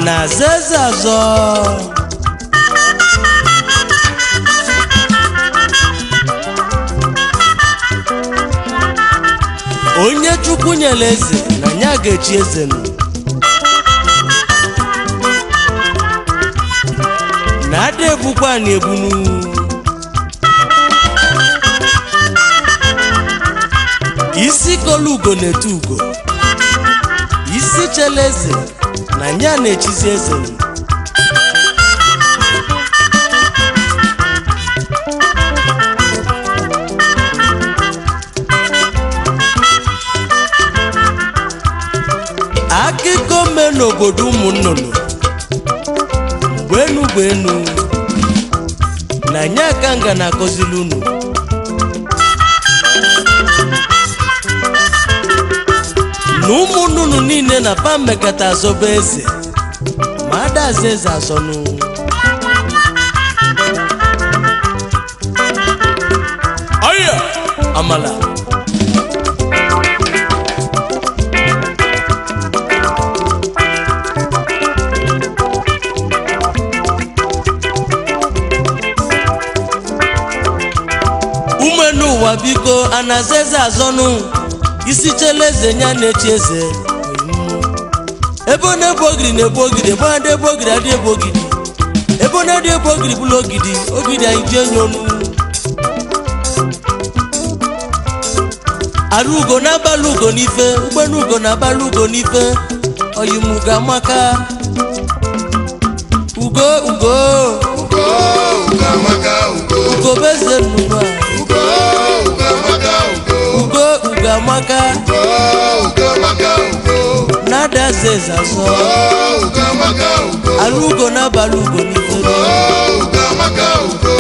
na-aza eze azọ. Onye Chukwu nyere eze na ya ga-echi eze nụ. Na ada ebukwa na ebunu. Isi kolu ugo na-etu ugo. Isi chele eze na ya na-echizi eze nụ. Akụkọ me n'obodo ụmụ nnụnụ gbenu gbenu na nya ka nga na-akọzili unu. Na ụmụ nnụnụ niile na pa mmekọta azọba eze ma adaza eze azọnụ. Ọya amala. Ume n'ụwa biko anaza eze azọnụ. Isi chele eze ya na-echi eze. Ebe ọ na-ebu ogiri na-ebu ogiri, ebe ọ na-ebu ogiri adị ebu ogidi, ebe ọ na-adị ebu ogiri bụla ogidi ogidi anyị ji enyi onu. Arụ ugo na-abalị ugo n'ife, ugbenu ugo na-abalị ugo n'ife, oyimugo amaka. Ugo ugo. Ugo ugo amaka ugo. Ugo bụ eze nnụnụ a. Ugo ugo amaka ugo. Ugo ugo amaka. Ugo ugo amaka ugo. Na-ada eze eze azọ. Ugo ugo amaka ugo. Arụ ugo na-abalị ugo n'ife. Ugo ugo amaka ugo.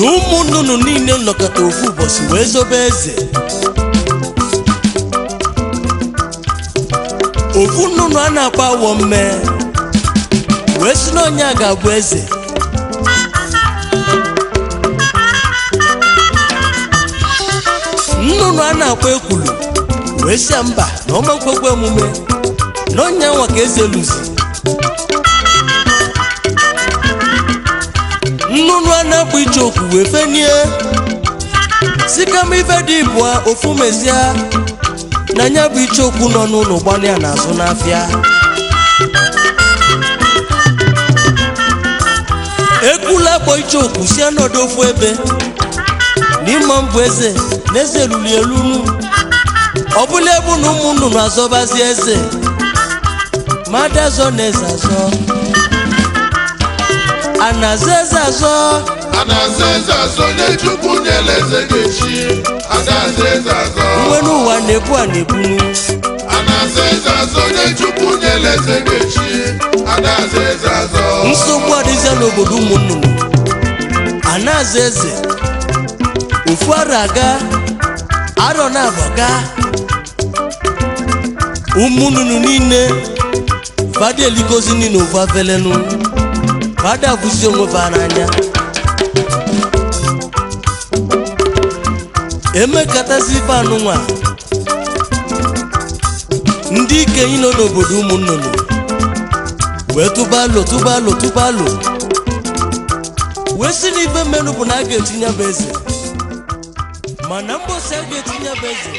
Na ụmụ nnụnụ niile nọkọta ofu ụbọchị wee zobe eze. Ofu nnụnụ a na-akpọ awọ mme wee sị na onye a ga-abụ eze. Nnụnụ a na-akpọ ekwulu wee sị ya mba, na ọma nkwekwe omume na onye nwa ka eze luzi. Nnụnụ a na-akpọ icheoku wee fenie si kama ife dị bụa ofu mezie na ya bụ icheokwu nọ n'ụlọ gbanịa n'azụ n'afịa. Ekwula akpọ icheokwu si anọdụ ofu ebe n'ịma mbụ eze na eze luli elunu. Ọ bụla ebu na ụmụ nnụnụ azọbazi eze ma adazọ na eze azọ a na-azọ eze azọ. A na-aza eze azọ, onye Chukwu nyere eze ga-echi. A na-aza eze azọ. Uwe n'ụwa na-ebu a na-ebunu. A na-aza eze azọ, onye Chukwu nyere eze ga-echi. A na-aza eze azọ. Nsogbu adịzịa n'obodo ụmụ nnụnụ a na-aza eze. Ofu arọ aga, arọ na-abụ ga, ụmụ nnụnụ niile fada elikozi niile ofu afelenu fada abụzi onwe fa n'anya. Emekatazi ife anụnwa ndị ikenyi nọ n'obodo ụmụ nnụnụ wee tụba alo tụba alo tụba alo wee sị na ife mmenụ bụ na a ga-etinye bụ eze, mana mgbọsị a ga-etinye bụ eze.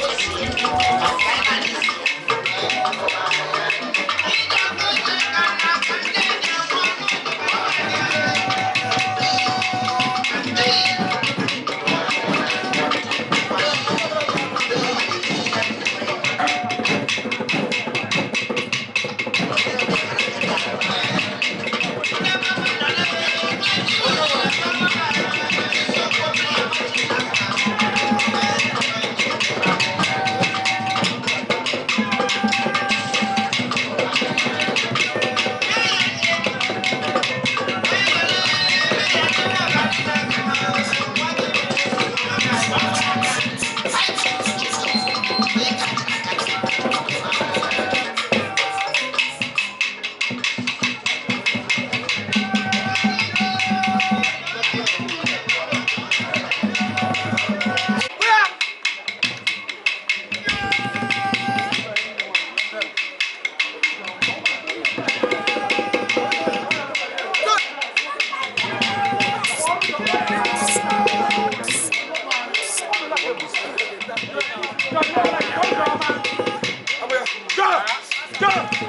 Kao.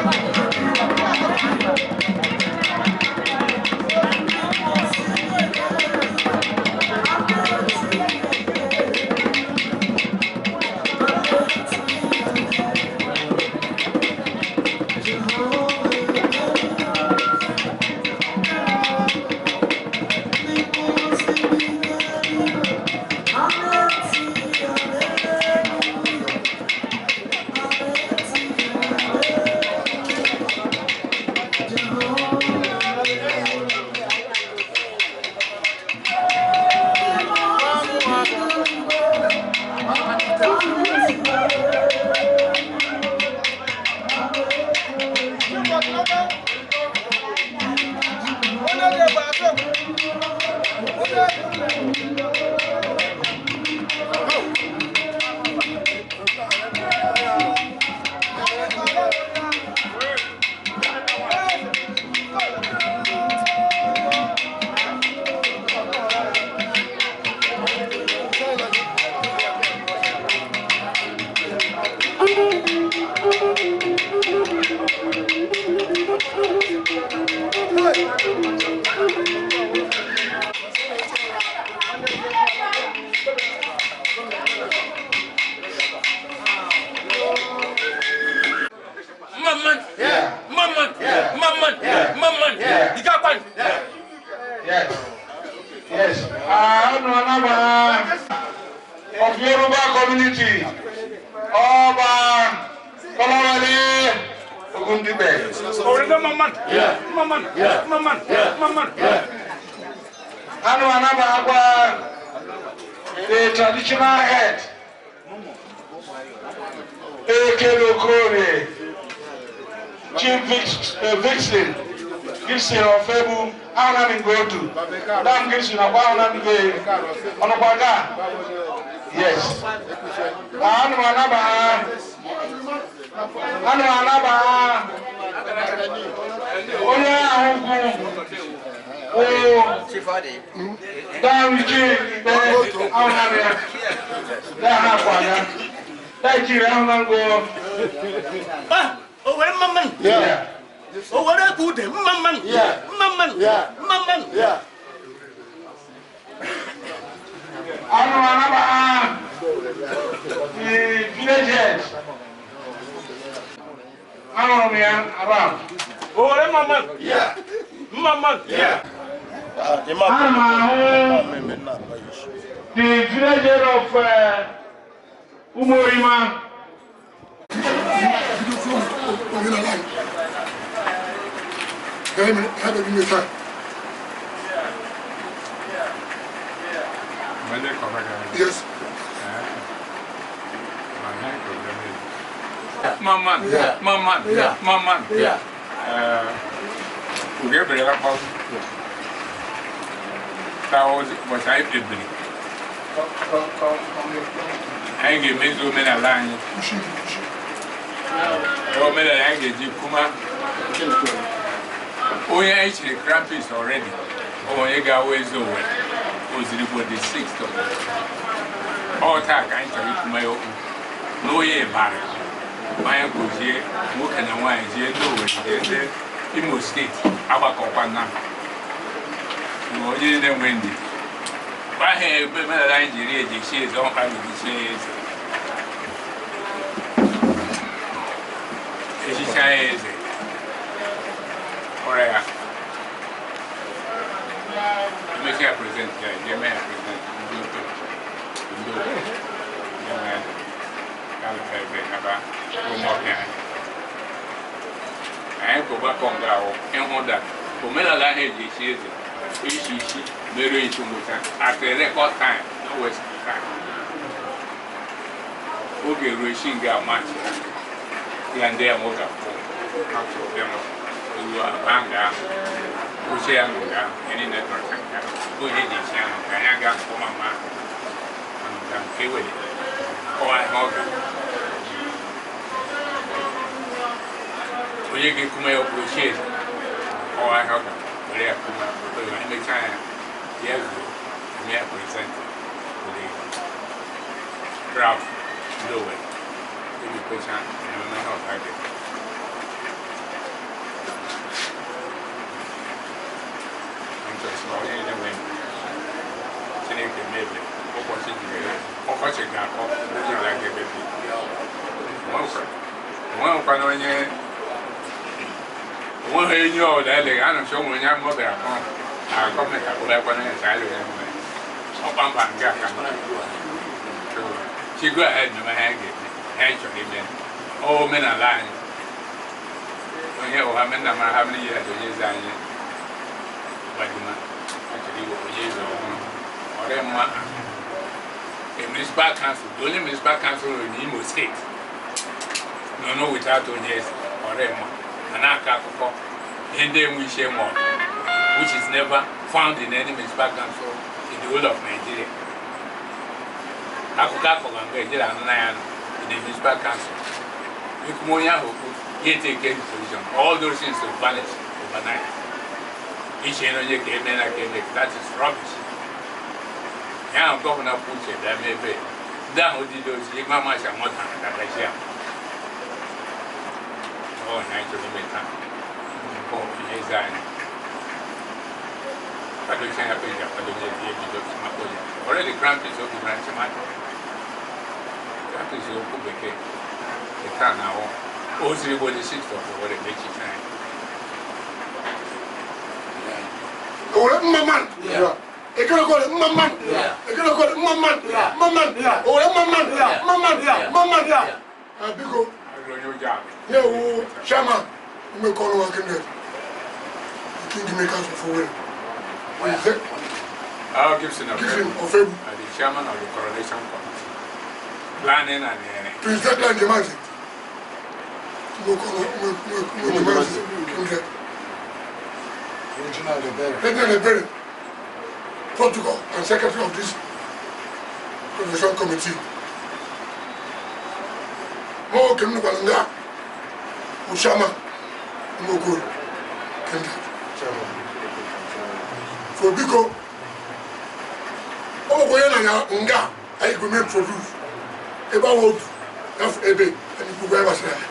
We're community, Ọba Kọ́láwọlé Ògúndípẹ̀. Anu anaba agwa the traditional head, Ekele Okorie, Chief Vixen, Gibson Ofebu, Ahunami Ngodu, Dam Gibson Akwa Ahunami Ge, Ọnụkwaga. Yes. Anu anaba onye ahụ kwu o Dam ji ikpe ahụnami ya daha akwa ya Naijiria ahụnango. Owere mma. Owere ka ude mma mma mma mma mma. Anu anaba the village head. Ahụrụ m ya around. Owere mma mma. Mma mma. Ana m ahụ the village head of Umorima. Yes. Mama, mama, mama. Anyị ga-emezu omenala anyị. Omenala anyị ga-eji kuma. Onye anyị chiri Krampus already. Onye ga-awụ eze Owerri. Ozirigbo the 6th of ọ taa ka anyị chọrọ ikuma ya okwu. N'onye ịbarị. Anyị kụzie nwoke na nwaanyị jie ndị Owerri jie ndị Imo steeti agbakọkwa na onye na-enwe ndị. Ahụ ebe omenala anyị jiri eji chie eze ọkpa ga-eji chie ya eze. Echicha ya eze. Ọrịa ya. Emechaa ya prezident ya, jee mee ya prezident ndị ofe. Ndị ofe. Ya mee ya. Ya lụta ebe kaba ụmụ ọhịa anyị. Anyị bụ ọgbakọ nga ahụ ịhụ da omenala ahụ eji echi eze ichi ichi mere ichi ngwụcha at a record time, no waste time. Oge ruo echi nga maachị ya ndị ya nwoke afọ afọ bịa ruo aba nga ahụ oche ya nọ nga ya niile tọrọcha nga onye ji echi ahụ ka ya ga nkọ mama ahụ nga nke were kọwa ihe ọ ga onye ga-ekume ya okwu ochie eze kọwa ihe ọ ga were ya kuma emechaa ya ya zuo eme ya prezent were graf ndị Owerri eji kwecha ememe ihe ọzọ ga onye na-enwe Chineke mebie ụbọchị jiri ọkọchị ga-akọ onye ọla ga-emebi onweghịkwana onye onweghị enyi ọbụla eleghị anọchi ụmụ onye amụ bịara kọ na gọọmenti akpụlakwana ya sa alụghị enwe ọkpa mba nga ka chi go ahead na ihe ga-eme ihe chọrọ ime omenala anyị onye ụha mena mara ha mmiri ya onye eze anyị gbadima achọrọ iwe onye eze ọhụrụ ọrịa mma a municipal council, the only municipal council in Imo State no no without onye eze ọrịa mma na na-akọ akụkọ ihe ndị enwe isi enwe which is never found in any municipal council in the whole of Nigeria. Akụkọ akọga mgbe ejere anụ na ya nọ in the municipal council. Ikwume onye ahụ okwu ya eteke his position. All those things will vanish overnight. Iche na onye ka eme na ka eme, that is rubbish. Ya ahụ gọvanọ kwụ uche bịa mee ebe ndị ahụ dị ozi ịgba masha mọta na katachi ya. Ọ na anyị chọrọ ime taa. Nke ihe eze anyị. Kwadocha ya peji akwadocha ya ebido chimakpo ya. Already Grand Prix okwu na chimakpo. Grand Prix okwu bekee. Taa na ahụ ozirigbo the 6th of February echicha anyị. Owere mma man. Ekelekole mma mma. Ekelekole mma mma. Mma mma. Owere mma mma. Mma mma. Mma mma. Biko. Nye wu chairman Umekọnụ wa kindred. The kingmakers of Owerri. I'll give Gibson Ofebu. The chairman of the coronation committee. Planning and Prince Declan Jemazi. Umekọnụ kindred. Original Ebere. President Ebere, protocol and secretary of this coronation committee. Mo kemnu kwalanga Ushama Umokoro kindred. So biko ogo ya na nga anyị go produce ebe awo otu ebe and gbogbo ebe asịrị.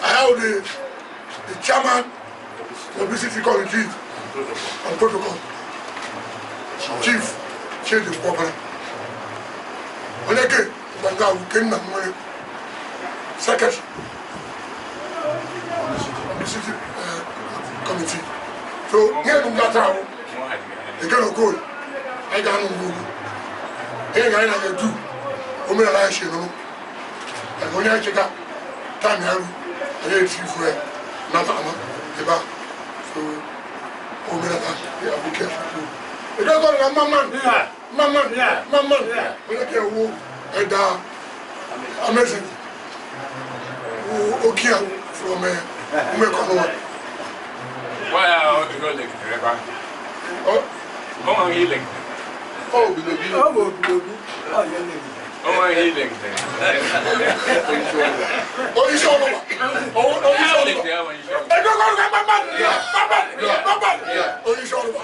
I have the chairman publicity committee and protocol chief Chidi Nkwọbara onye ke gbanga Ukenna nwere secretary publicity committee. So here we got our Ekelekole anyị ga-anụ ngwugwu ihe ga anyị na-edu omenala anyị si nụrụ maka onye anyị cheta taịm ya ru anyị eti ifu ya nata ama ebe a. So omenala ya abụke Ekelekole na mma mma mma mma mma mma onye ka ewu Eda Amazing Okia from Umekọnụwa. Well, you know, like oh, he like Oh, Bilobi. Oh, Bilobi. Oh, yeah. Oh, he like Oh, he's all over. Oh, he's all over. Oh, he's all over.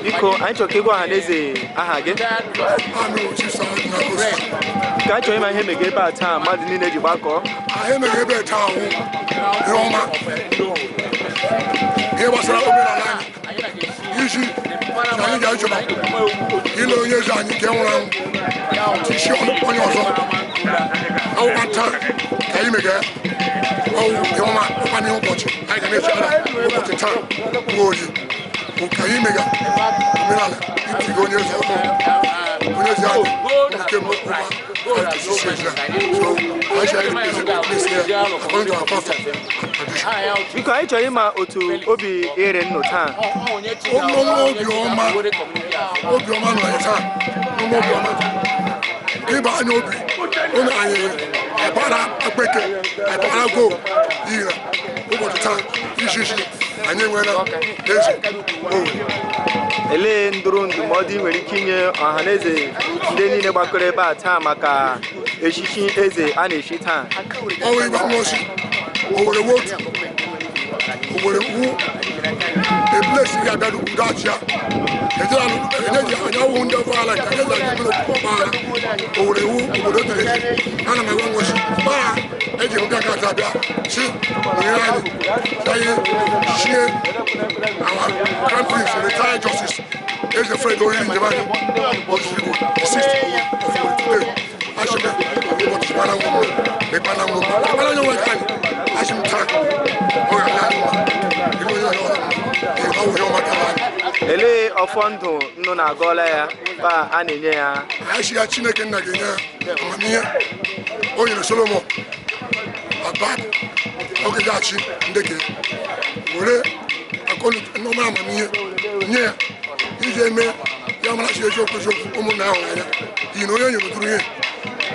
Biko, anyị chọrọ ka ị gwa ọhaneze aha gị. Ka anyị chọrọ ịma ihe mege ebe a taa mmadụ niile ji gbakọọ. Ihe mege ebe a taa hụ ihe ọma ihe gbasara omenala anyị isi na anyị ga-achọba ile onye eze anyị nke nwụrụ anwụ tisi onye ọzọ ọwụkwa taa ka anyị mege ọwụ ihe ọma ọkwa n'ihe ụbọchị anyị ga na-eche ara ụbọchị taa bụ oyi. Ka anyị mega omenala itigo onye eze ọhụrụ onye eze anyị nke mbụ Biko anyị chọrọ ịma otu obi ire nnụ taa. Obiọma obiọma nọ ya taa n'ụmụ obiọma ịba anya obi ụmụ anyị agbara akpeke agbara go n'ihi na ụbọchị taa isi isi anyị enweela eze Owerri. Elee ndụrụ ndụmọdụ ị nwere ike inye ọhaneze ndị niile gbakọrọ ebe a taa maka echichi eze a na-echi taa? Ọwụ ịgba mmasị Owerri wu otu Owerri wu a Nlesi ya bịa n'obodo achịa. Ejeji anyanwụ ndị ọbụla nke anyị zara jibere okpukpe ọgbaghara. Owere iwu obodo tere ezi. Ana m enwe nwụsị. Gbaa eji m aka ata bịa si nyere anyị anyị sie our crown prince retired justice Eze Fred Oriri Njebani Ozugbo the sixth of Owerri today. Asị m ụbọchị gbara nwa m ịkpana nwa m ịkpana nwa nwe anyị asị m taa ọ ga-adị anyị mma ịbụ onye ọzọ ọ wụ ihe ọma dara anyị. Elee ọfọ ndụ nnụ na-agọla ya ba a na-enye ya? Anyị sị ya Chineke nna ga-enye ya amamihe o nyere Solomon aba oge ga-achị ndị ka were akọlụ nneọma amamihe nye ya iji eme ya mara chi eziokwu eziokwu ụmụnna ya hụrụ anya n'ihi na onye nyere ụdịrị ihe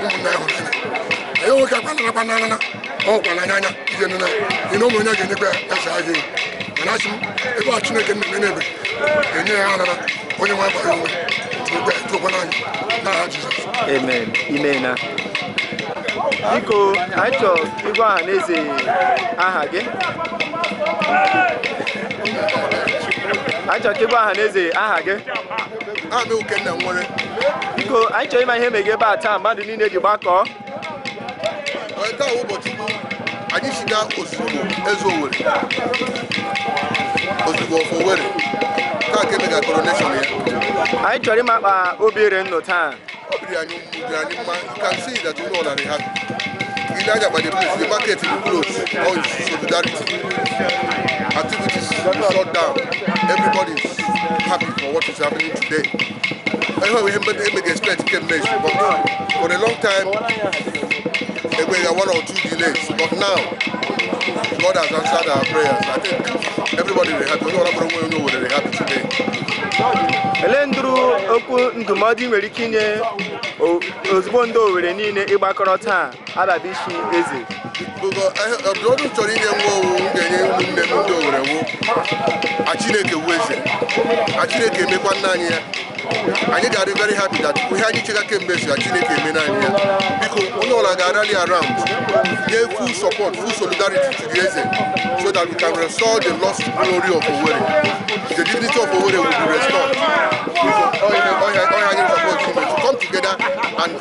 ụmụnna ya hụrụ anya anyị nwoke akpananakwa n'anana ọ hụkwara anya anya ije nụ na n'ihi na ụmụ onye ga-enyekwa ya ya saa ya mana asị m ebe a Chineke nna eme n'ebe ga-enye ya anana onye nwe agbara onwe tuokwa ya tuokwa n'anya n'aha Jizọs. Amen. Imeela. Biko anyị chọrọ ịgwa ọha na eze aha gị. Anyị chọrọ ka ịgwa ọha na eze aha gị. Aha m Ukenna Nwere. Biko anyị chọrọ ịma ihe mege ebe a taa mmadụ niile ji gbakọọ. Taa ụbọchị bụ anyị shiga ozugbo eze Owerri, ozugbo of Owerri taa ka emega coronation ya. Anyị chọrọ ịma akpa obi ire nnụ taa. Obi dị anyị mma. You can see that onye ọla dị happy. Ile anya by the place, the market is closed, all is solidarity. Activities shut down. Everybody is happy for what is happening today. Anyway, we may expect kemgbe, but for a long time, there were one or two delays. But now, God has answered our prayers. I think everybody is happy. Onye ọla bụrụ onye Owerri happy today. Elee ndụrụ okwu ndụmọdụ ị nwere ike inye ozugbo ndị Owerri niile ịgbakọrọ taa ababa isi eze? Ndụmọdụ m chọrọ inye nwa owu m ga-enye ụmụnne m ndị Owerri wụ a Chineke wu eze, a Chineke emekwa nna anyị ya. Anyị ga-adị very happy that ihe anyị chega kemgbe si a Chineke emena anyị ya. Biko onye ọbụla ga-rally around nye full support, full solidarity to the eze so that we can restore the lost glory of Owerri. The dignity of Owerri will be restored. Ọhịa anyị support ime to come together and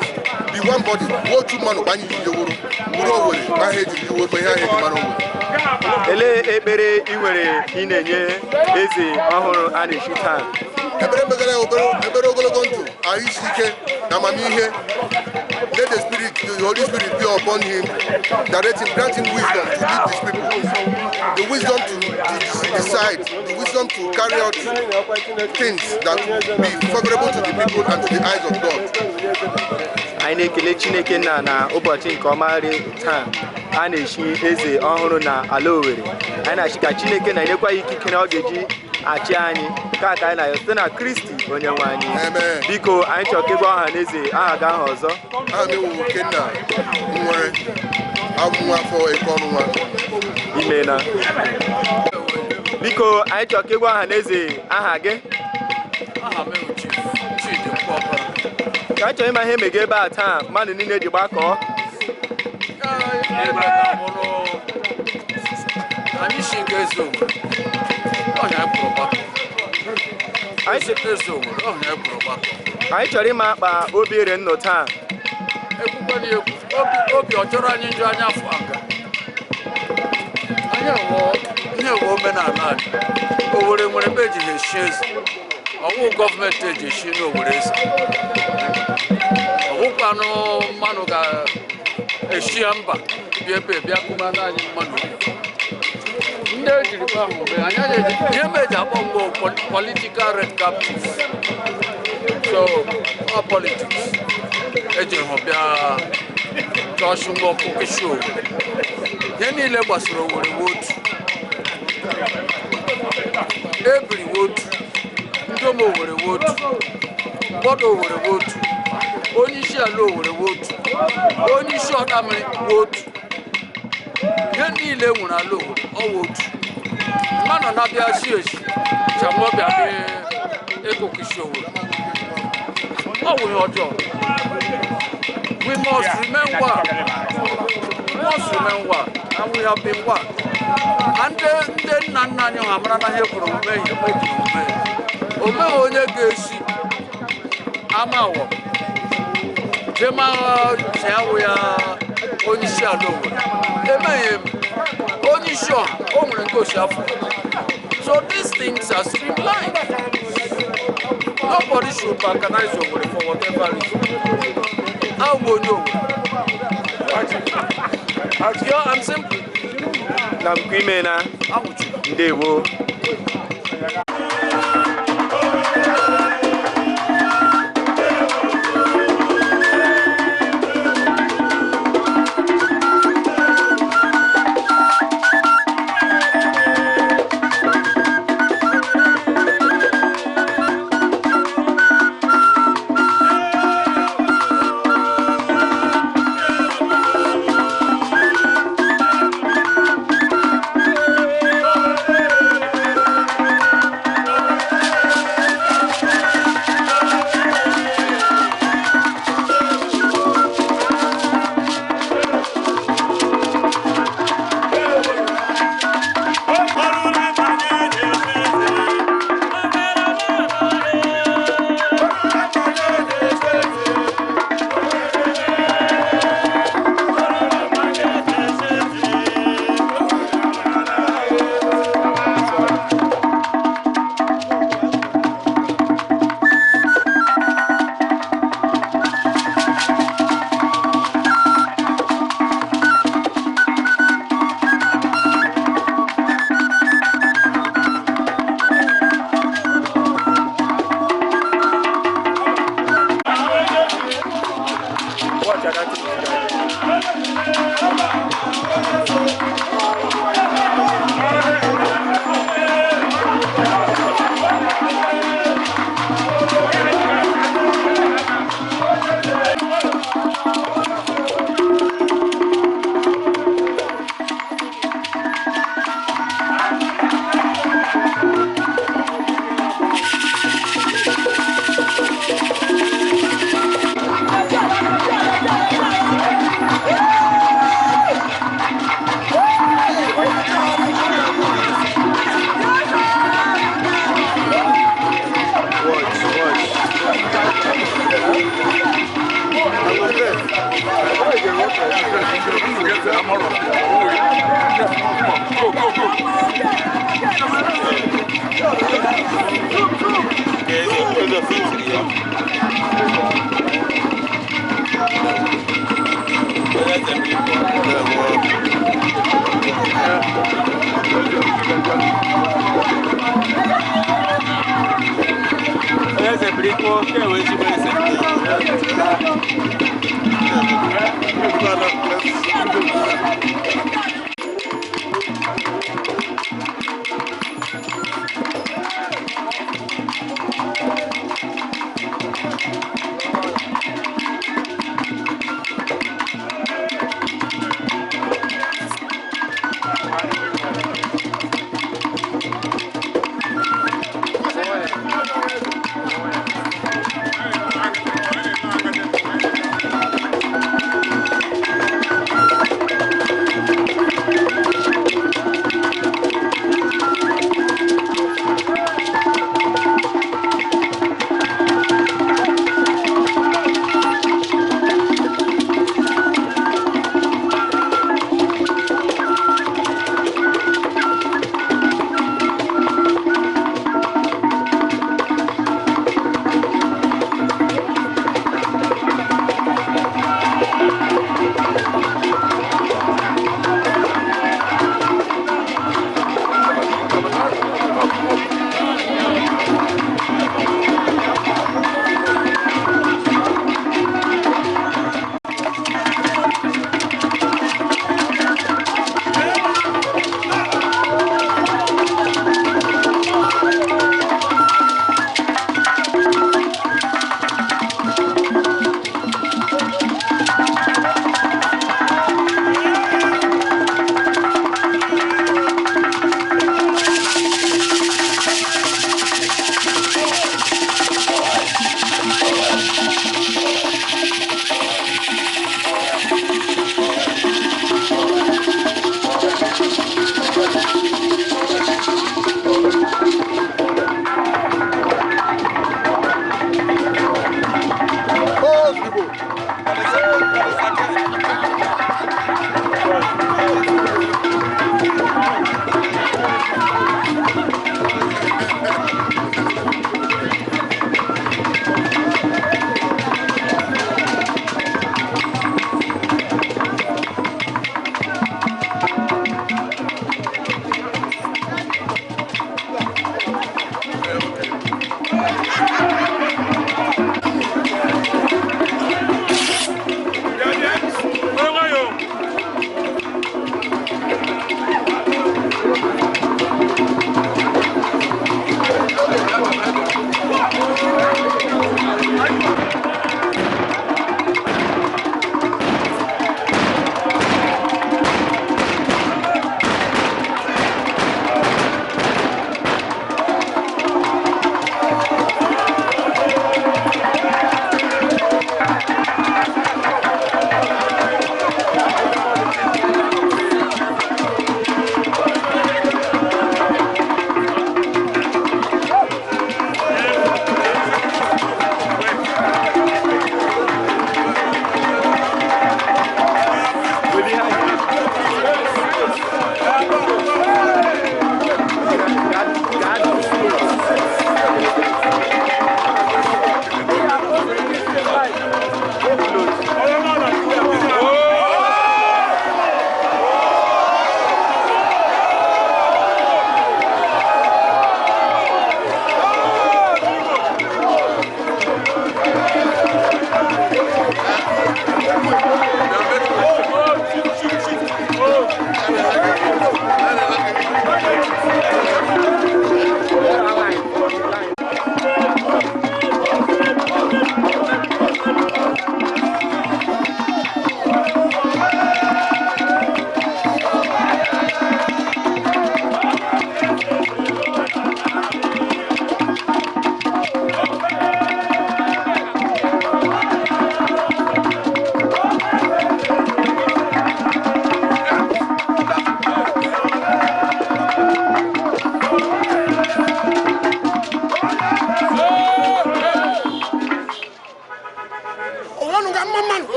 be one body. Otu mmanụ ka anyị ji wuru wuru Owerri ahịa eji wuru ihe ahịa eji mara Owerri. Elee ekpere ị nwere ị na-enye eze ọhụrụ a na-echi taa? Ekpere megara ya obere ogologo ndụ, ahụ isi ike na amamihe. Let the Spirit, the Holy Spirit be upon him, direct him, grant him wisdom to lead these people, the wisdom to decide, the wisdom to carry out things that will be favorable to the people and to the eyes of God. Anyị na-ekele Chineke nna na ụbọchị nke ọma rị taa a na-echi eze ọhụrụ na ala Owerri. Anyị na-achị ka Chineke na-enyekwa ya ikikere ọ ga-eji achị anyị ka aka anyị na ya site na Kristi onye nwe anyị. Amen. Biko anyị chọrọ ka ịgwa ọha na eze aha gị aha ọzọ. Aha m wụ Ukenna Nwere, abụ nwa afọ eke ọnụ nwa. Imeela. Biko anyị chọrọ ka ịgwa ọha na eze aha gị. Aha m wụ Chief Chidi Nkwọbara. Ka anyị chọrọ ịma ihe mege ebe a taa mmadụ niile ji gbakọọ. Ebe ka mụrụ anyị si nke eze Owerri, ọhịa kwụrụ gbakọ. Anyị si eze Owerri, ọhịa kwụrụ gbakọ. Anyị chọrọ ịma akpa obi ire nnụ taa. Ekwukwana ekwu, obi ọ chọrọ anyị njọ anya afọ anga. Anyị ihe wụ omenala anyị. Owerri nwere ebe eji ha esi eze. Ọwụ gọọmenti eji esi n'Owerri eze. Ọwụkwanụ mmanụ ga-esi ya mba bịa ebe bịa kụmana anyị mmanụ. Ndị ejiri ahụ mee anyị anaghị ihe m eji akpọ mgbe political red captives. So all politics ejiri ha bịa chọọchị mgbe ọkụkọ isi Owerri. Ihe niile gbasara Owerri wụ otu. Ebiri wụ otu. Ndị ụmụ Owerri wụ otu. Bọdụ Owerri wụ otu. Onye isi ala Owerri wụ otu. Onye isi ọdamiri wụ otu. Ihe niile nwere ala Owerri ọ wụ otu. Mmanụ na-abịa si esi chamọbịa dị ịkụkụ isi Owerri. Ọ wụ ihe ọjọọ. We must remain one. We must remain one, and we have been one. Ndị nna nna anyị ha mara na ihe kwuru omume ihe ejiri omume o meghị onye ga-esi ama awọ jema si awụ ya onye isi ala Owerri emeghị eme onye isi ọha o nwere nke osi afọ. So these things are streamlined. Nobody should balkanize Owerri for whatever reason. Awụ onye Owerri. Pure and simple. Na mkpu ime na ndewo.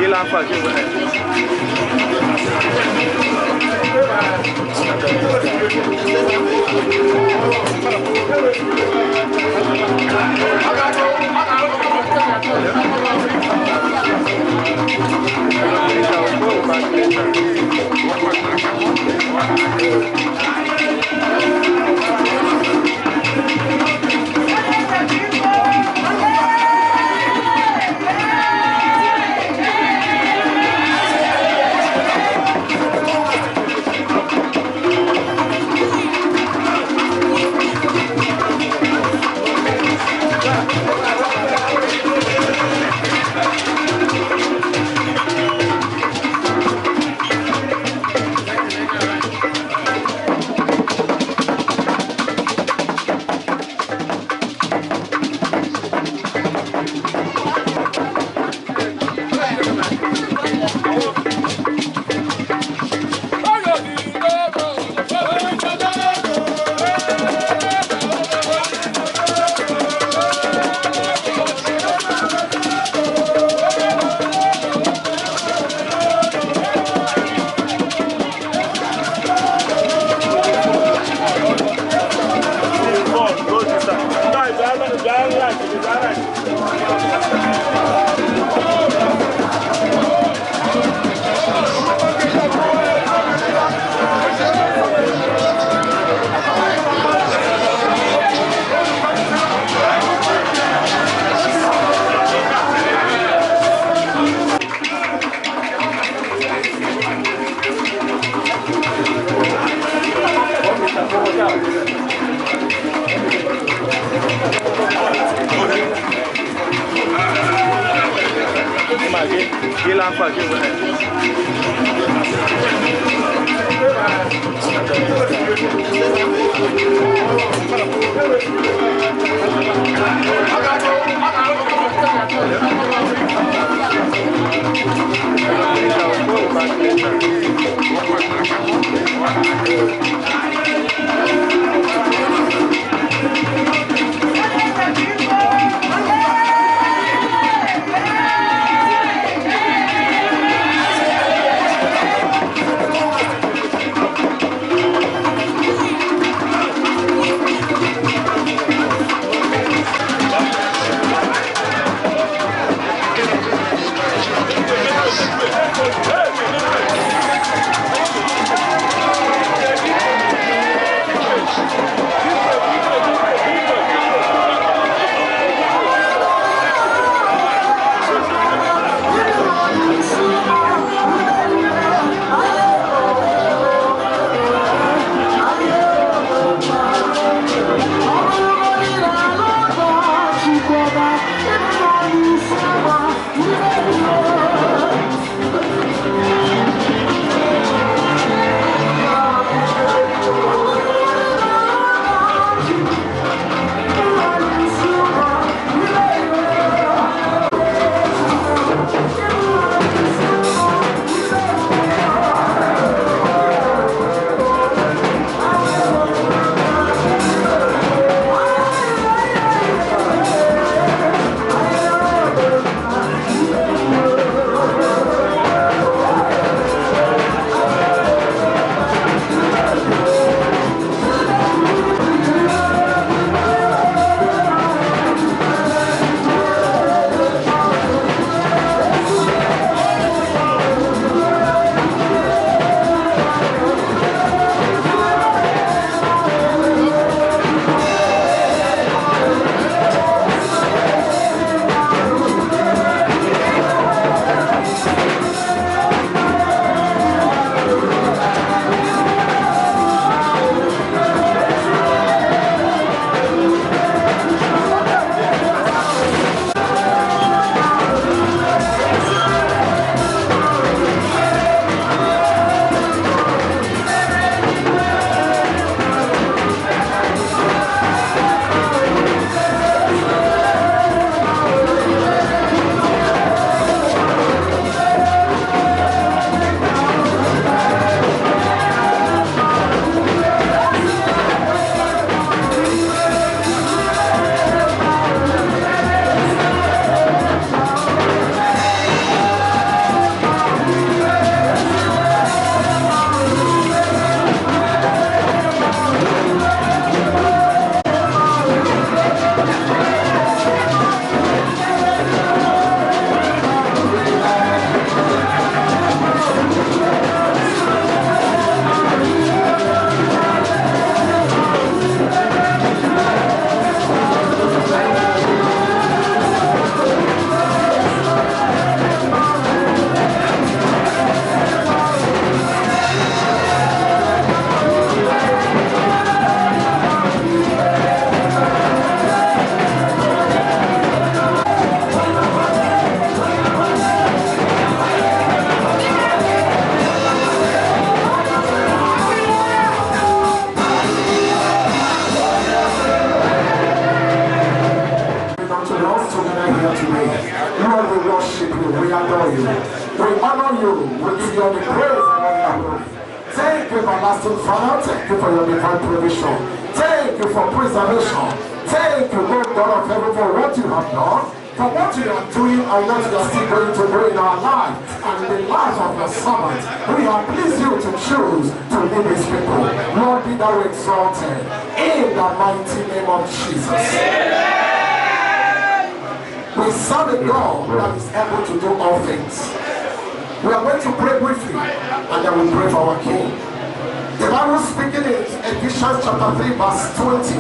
Gila afọ a kemgbe. Gila afọ a kemgbe. We honor you. We give you all the praise and all the glory. Thank you, everlasting Father. Thank you for your divine provision. Thank you for preservation. Thank you, Lord God of heaven, for what you have done, for what you are doing, and what you are still going to do in our life and in the life of your servant. We have pleased you to choose to lead these people. Lord, be thou exalted in the mighty name of Jesus. We serve a God that is able to do all things. We are going to pray briefly, and then we pray for our King. The Bible speaking in Ephesians chapter 3, verse 20.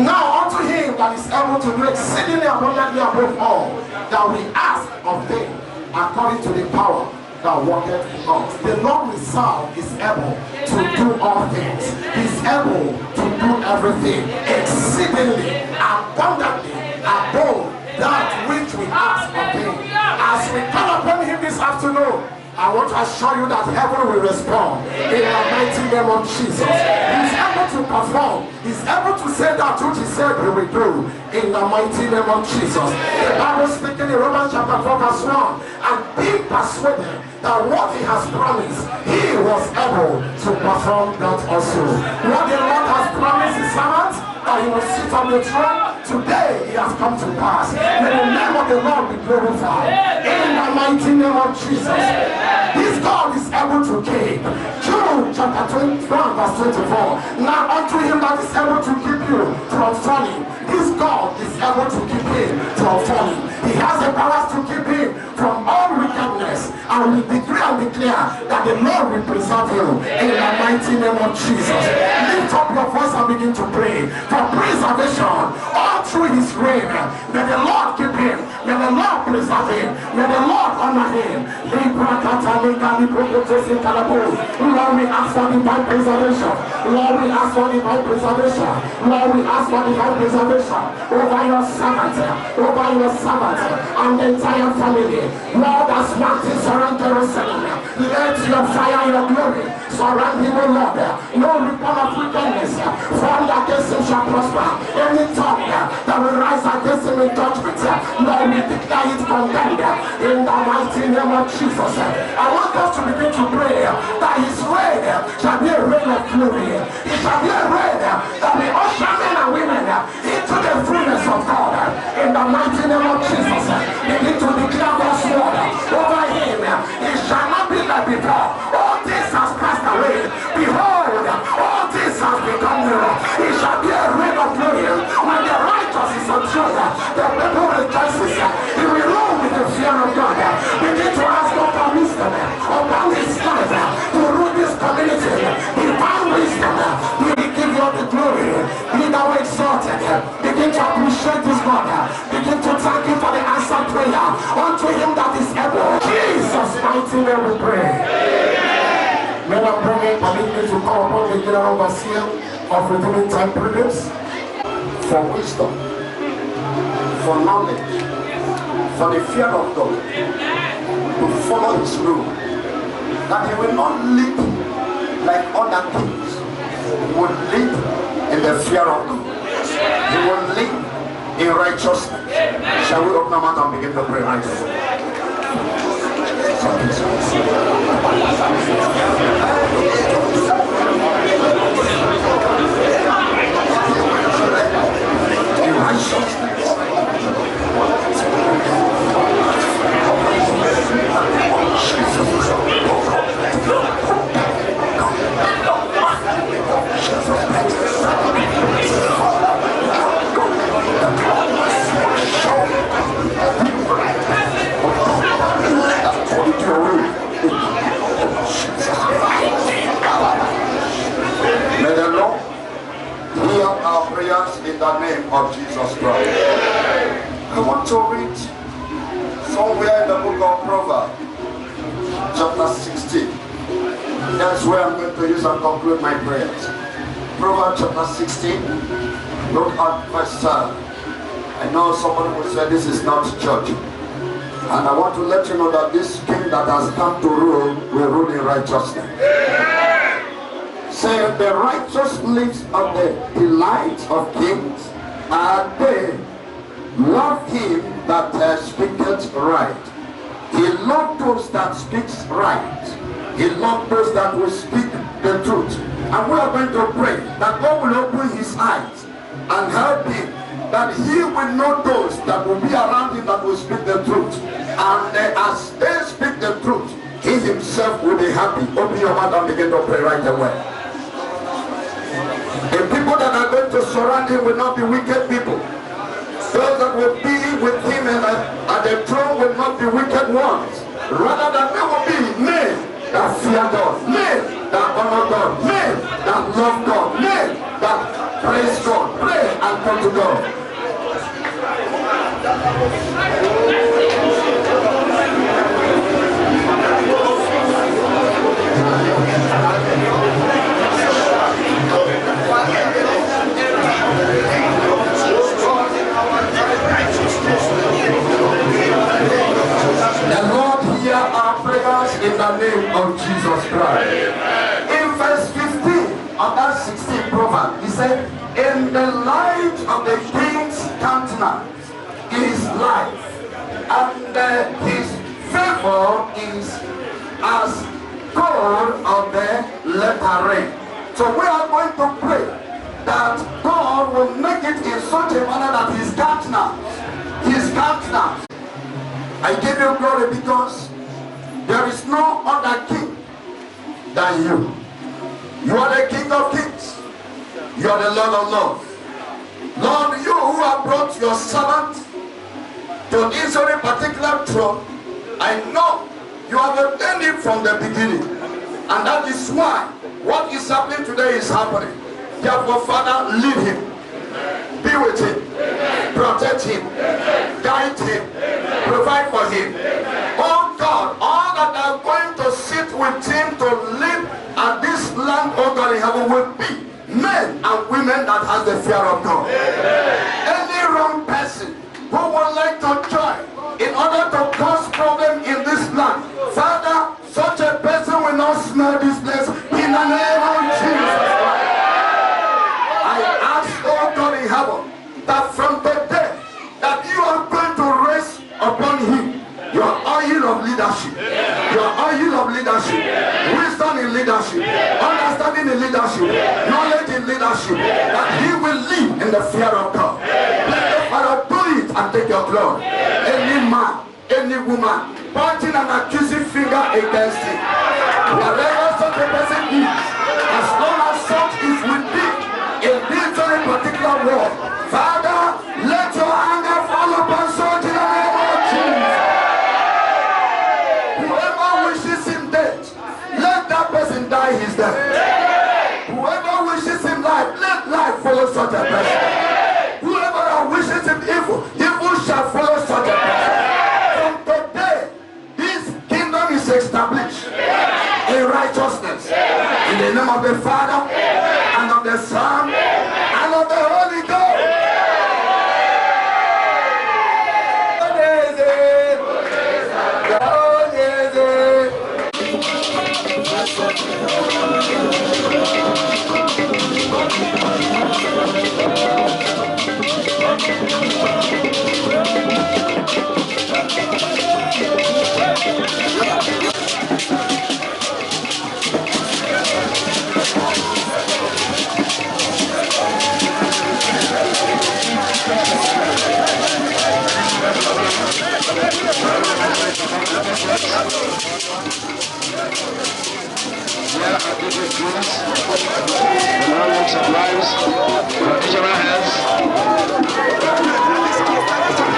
Now unto him that is able to do exceedingly abundantly above all that we ask of thee, according to the power that worketh in us. The Lord we serve is able to do all things. He is able to do everything exceedingly abundantly above that which we ask of him. As we call upon him this afternoon, I want to assure you that heaven will respond in the mighty name of Jesus. He's able to perform. He's able to say that which he said he will do in the mighty name of Jesus. The Bible speaking in Romans chapter 4 verse 1, and being persuaded that what he has promised, he was able to perform that also. What the Lord has promised his servant, that he will sit on the throne, today he has come to pass. May the name of the Lord be glorified in the mighty name of Jesus. This God is able to keep. Jude chapter 21 verse 24. Now unto him that is able to keep you from falling. This God is able to keep him from falling. He has the power to keep him from all wickedness. And we decree and declare that the Lord will preserve you in the mighty name of Jesus. Lift up your voice and begin to pray for preservation all through his reign. May the Lord keep him. May the Lord preserve him. May the Lord honor him. Lord, we ask for divine preservation. Lord, we ask for divine preservation. Lord, we ask for divine preservation over your servant, over your servant and the entire family. Lord, as mountains surround Jerusalem, let your fire, your glory surround him, O Lord. No weapon of wickedness formed against him shall prosper. Any tongue that will rise against him in judgment, Lord, we declare it condemned in the mighty name of Jesus. I want us to begin to pray that his reign shall be a reign of glory. It shall be a reign that will usher men and women into the fullness of God. In the mighty name of Jesus, begin to declare God's word over him. It shall not be like before. All things has passed away. Behold, all things has become new. It shall be a reign of glory. When the righteous is on throne, the people rejoices. He will rule with the fear of God. Begin to ask God for wisdom upon his life to rule this community. Divine wisdom. He will give you all the glory. Be thou exalted. Begin to appreciate this God. Begin to thank him for the answered prayer. Unto him that is able. Jesus' mighty name we pray. May I bring permit me to call upon the General Overseer of Redeeming Time Pilgrims. For wisdom, for knowledge, for the fear of God, to follow his rule, that he will not live like other kings. He will live in the fear of God. He will live in righteousness. Shall we open our mouth and begin to pray right away? In righteousness. May the Lord hear our prayers in the name of Jesus Christ. I want to read somewhere in the book of Proverbs, chapter 16. That's where I'm going to use and conclude my prayers. Proverbs chapter 16, look at verse 7. I know somebody will say this is not church. And I want to let you know that this king that has come to rule will rule in righteousness. Say, the righteous lives of the delight of kings, and they love him that speaketh right. He loved those that speaks right. He loved those that will speak the truth. And we are going to pray that God will open his eyes and help him, that he will know those that will be around him that will speak the truth. And as they speak the truth, he himself will be happy. Open your mouth and begin to pray right away. The people that are going to surround him will not be wicked people. Those that will be with him and at the throne will not be wicked ones. Rather than they will be men that fear God, men that honor God, men that love God, men that praise God. Pray and come to God. The Lord hear our prayers in the name of Jesus Christ. In verse 15 of that 16 proverb, he said, in the light of the king's countenance is life, and his favor is as gold of the latter rain. So we are going to pray that God will make it in such a manner that his countenance, I give you glory because there is no other king than you. You are the King of kings. You are the Lord of lords. Lord, you who have brought your servant to this very particular throne, I know you have ordained it from the beginning. And that is why what is happening today is happening. Therefore, Father, lead him. Be with him. Protect him. Guide him. Provide for him. Oh God, all that are going to sit with him to live at this land, oh God in heaven, will be men and women that has the fear of God. Any wrong person who would like to join in order to cause problem in this land, Father, such a person will not smell this place in the name of Jesus Christ. I ask, oh God in heaven, that from today, that you are going to raise upon him your oil of leadership, your oil of leadership, wisdom in leadership, understanding in leadership, knowledge in leadership, that he will live in the fear of God. Let the Father do it and take your glory. Any man, any woman, pointing an accusing finger against him, wherever such a person is, as long as such is with thee in this very particular world, Father, let your anger fall upon such in the name of Jesus. Whoever wishes him death, let that person die his death. Whoever wishes him life, let life follow such a person. Whoever wishes him evil, evil shall follow such a person. From today, this kingdom is established in righteousness. In the name of the Father, and of the Son, and of the Holy Ghost. Here are different groups from all walks of lives, traditional heads,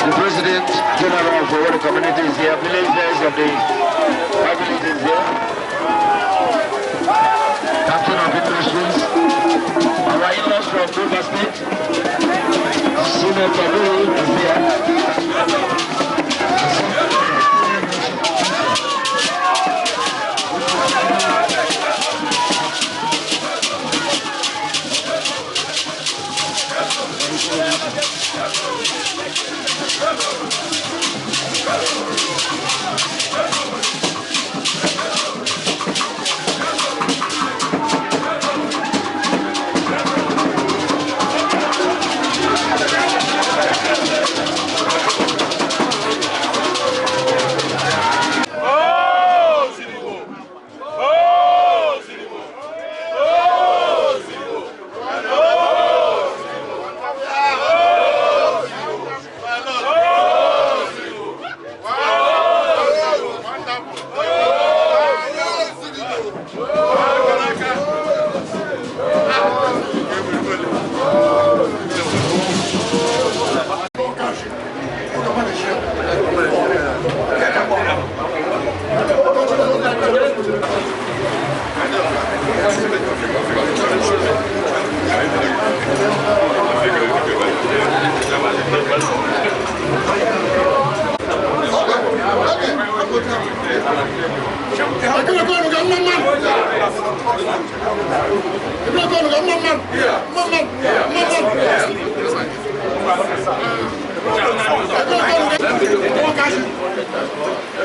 the President General for all the communities here, villagers of the 5 villages here, Captain of Industries, our in-laws from River State, Senator Kaburu is here.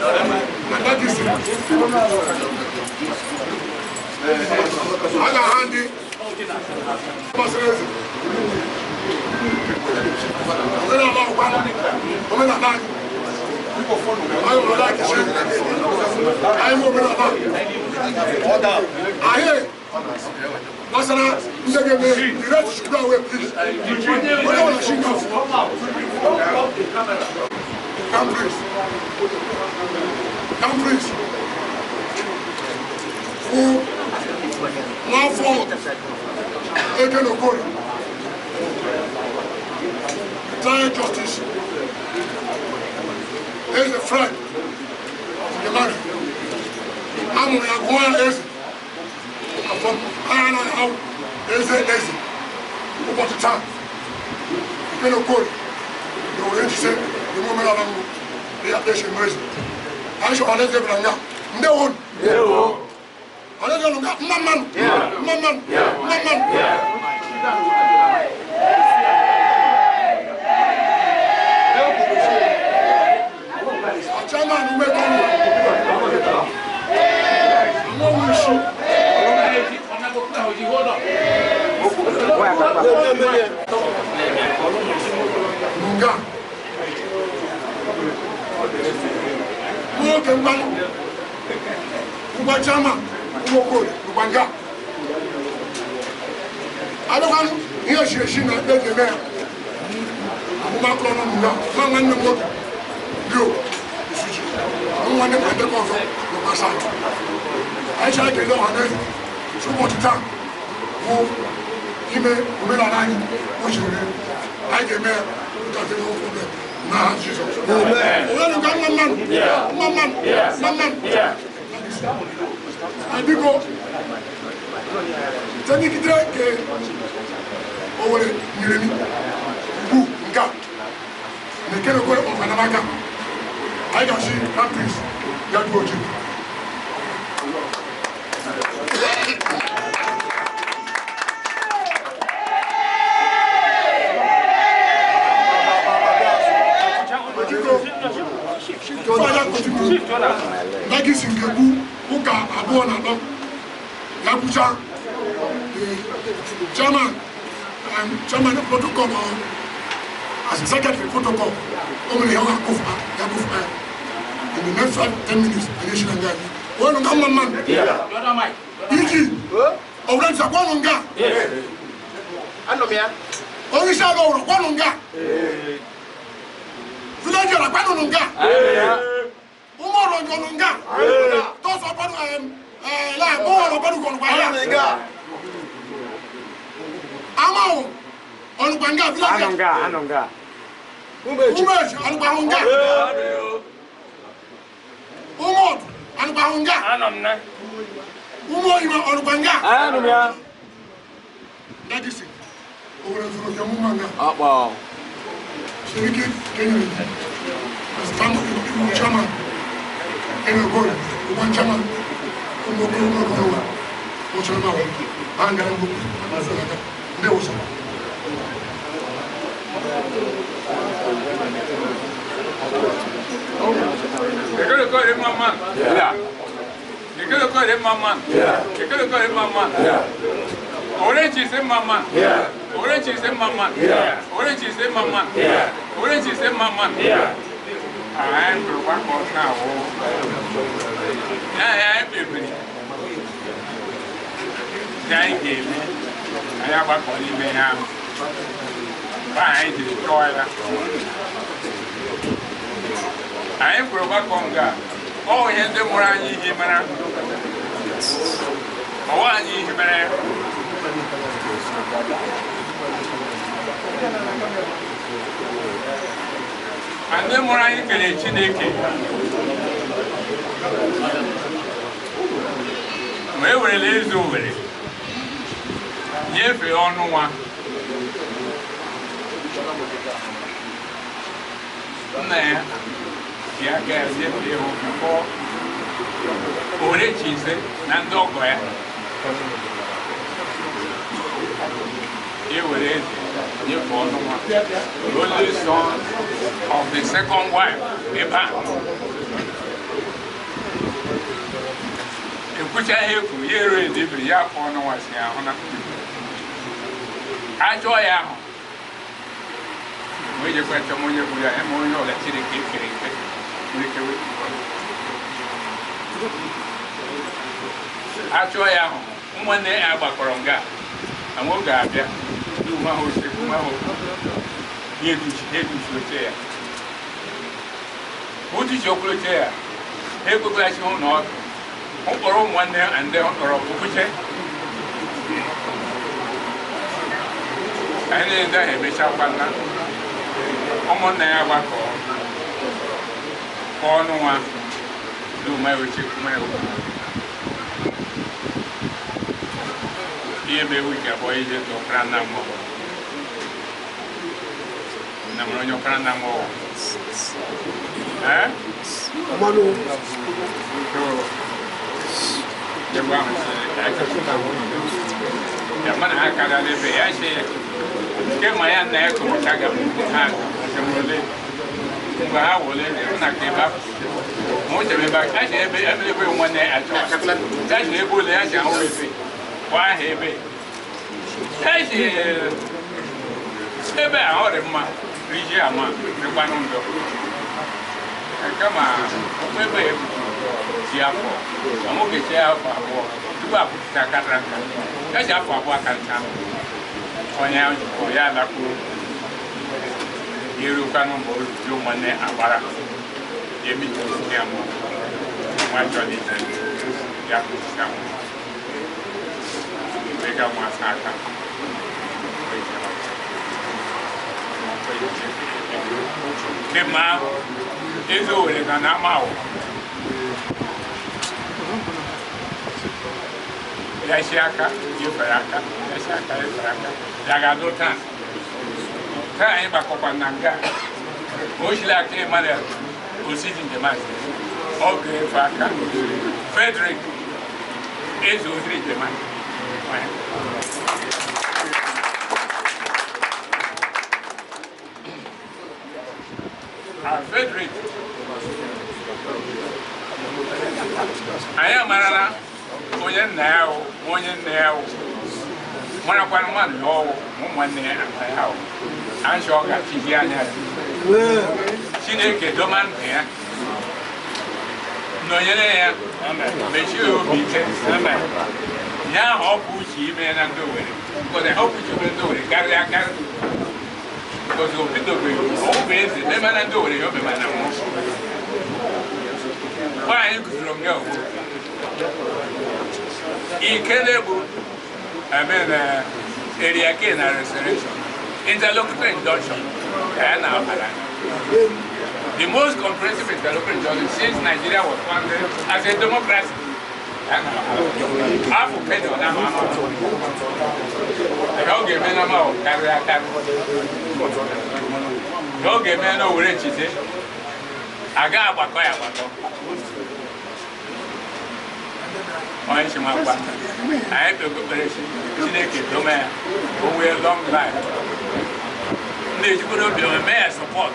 And that is it. A ga-aha ndị gbasara eze. Omenala ọkwa, omenala anyị. Anyị nwere laịkị anyị nwe omenala. Anyị gbasara ndị ga-eme the rest should go away, please. Onye ọbụla shi nga. Come please. Come please. Who n'afọ Eke Okorie, retired justice, eze Fred Yemari, amụrụ ya gụọ ya eze afọ agha anaghị ahụ eze eze ụbọchị taa Eke Okorie na owere nchise na omenala mbụ na ya esi eme eze. Anyị chọrọ alaeze bịara nga ndewo. Alaeze nọ nga mma mmanụ mma mmanụ mma mmanụ. Chairman ume kọlu àwọn ohun iṣu. Nga nwoke mmanụ ngwa chairman ume okori ngwa nga adọkwanụ ihe eshieshi na ekpe ji eme ya agbụmakwụkwọ nọ nga ma nwanne m nwoke bio nwanne m ndekọ ọzọ n'ụwa saịtị. Anyị chọrọ ekele ọha na eze ụbọchị taa bụ ime omenala anyị o jiri anyị ga-eme ya ntakịrị okwu n'aha Jizọs. Onye nka mma mmanụ mma mmanụ mma mmanụ. Biko site n'ikikere nke Owere nyere m ugbu nke a na Eke Okorie ọkpanamaka anyị ga-asị na prince ya duo oji. Ndagisi nke kwu ụka 2 na 3 ya kwucha chairman chairman protocol as secretary protocol o mere ya akụfa ya akụfa in the next 5-10 minutes anyị esi na nga anyị onye nga mma mmanụ iji ọwụrụ ntị akwanụ nga onye isi ala ọwụrụ kwanụ nga village ọrụ kwanụ nga ụmụ ọrụ ọjọọ nga tọsọ kwanụ la bó ọ̀rọ̀ kwanụ kọ̀ọ̀nù kwa ya amawo ọ̀nùkwà nga village umeji ọ̀nùkwà hụ nga ụmụ ọdụ ọ̀nùkwà hụ nga ụmụ oyima ọ̀nùkwà nga ndagisi Owere zuru oke mụ nga Seriki Kenyere as chairman Eke Okorie ụgwọ chairman ụmụ okoro ụmụ okoro ụwa ụchọrọ ma ha ngara mbụ aka ndị wụsa. Eke Okorie mma mmanụ. Eke Okorie mma mmanụ. Eke Okorie mma mmanụ. Owere nchise mma mmanụ. Owere nchise mma mmanụ. Owere nchise mma mmanụ. Owere nchise mma mmanụ. Anyị bụrụ gbakọ na-awụ. Ya anyị kpebiri. Ya anyị ga-eme. Anyị agbakọ n'ime ya ahụ. Mgbe anyị jiri chọọ ya. Anyị kwuru gbakọ nga ọ ihe ndị mụrụ anyị ihe mara. Ọwa anyị ihe mere ya. Ma ndị mụrụ anyị kelee Chineke ma e werela eze Owere nyefee ọnụ nwa nna ya ji aka ya nyefee ha bifọ Owere Chize na ndị ọgọ ya ewere eze nyefee ọnụ nwa, the only son of the second wife ebe a. Ekwucha ihe kwuru ya eru edebiri ya afọ ọnụ nwasị ahụ na ajọ ya ahụ ma ejekwa chọm onye gburu ya ma onye ọla Chineke ekere eke nwere ike wepụ achọ ya ahụ nwanne ya gbakọrọ nga na nwoke abịa ya oche ya otuchi okwuru oche ya ha ekwekwaghachi hụ na ọdụ mkpọrọ ụmụ nwanne ya ndị mkpọrọ okwuche anyị na-ede ahụ emechakwa nna ụmụnna ya gbakọ kpọọ ọnụ nwa ihe bụ ewu ji abụọ ije tụ ọkara nna mmụọ na mụrụ onye ọkara nna mmụọ ee ya mana ha karịa ebe ya che nke ma ya nna ya kụrụcha ga ha chemole mgbe ha wole na ka ebe ma o chere ebe a che ebe ebe ebe nwanne ya achọ ya che ebe ole ya che ahụ ebe kwa ahụ ebe ya che ebe a ọ dị mma riji ama dịkwanụ ndụ kama ebe ji afọ nwoke chi afọ abụọ tupu apụta akara nka ya ji afọ abụọ akarịcha onye ahụ ya alakwuru erukwanụ mgbe o ji ụmụnne agbara ya emechi ya mụ nwa chọrọ ije ya kwụsịa mụ wega nwa asa aka kemgbe ahụ eze Owere na na ama ahụ ya si aka yefere aka ya si aka yefere aka ya ga-adụ taa taa anyị gbakọkwa na nga o siri aka Emmanuel Osiji Njemanze ọ ga-efe aka Frederick Eze Ohiri Njemanze. Frederick anyị amarala onye nna ya wụ onye nne ya wụ marakwana mmadụ ya ọwụ ma ụmụnne ya ama ya wụ anyị ọ ga-achịzi anya Chineke dọma ndụ ya nọnyere ya mechie ya obi ike ya ahụ ọ bụ uche ime na ndị Owere ọ bụ uche ime ndị Owere karịa karị because o bidobeghị ọ bụ eze meme na ndị Owere ya o meme na mmụọ nwaanyị guzoro nga ugbu ikele bụ area K na restoration interlocutory injunction ya na ọbara the most comprehensive interlocutory injunction since Nigeria was founded as a democracy. Afọ kenya ọ na-ama ama ọ ga-eme na ma ọ karịa akarị ọ ga-eme na Owere nchite aga agbakọ ya agbakọ onye si nwa anyị kpere ekpere Chineke dome ya o nwee long life ndị ejikwara obi ome mee ya sọpọt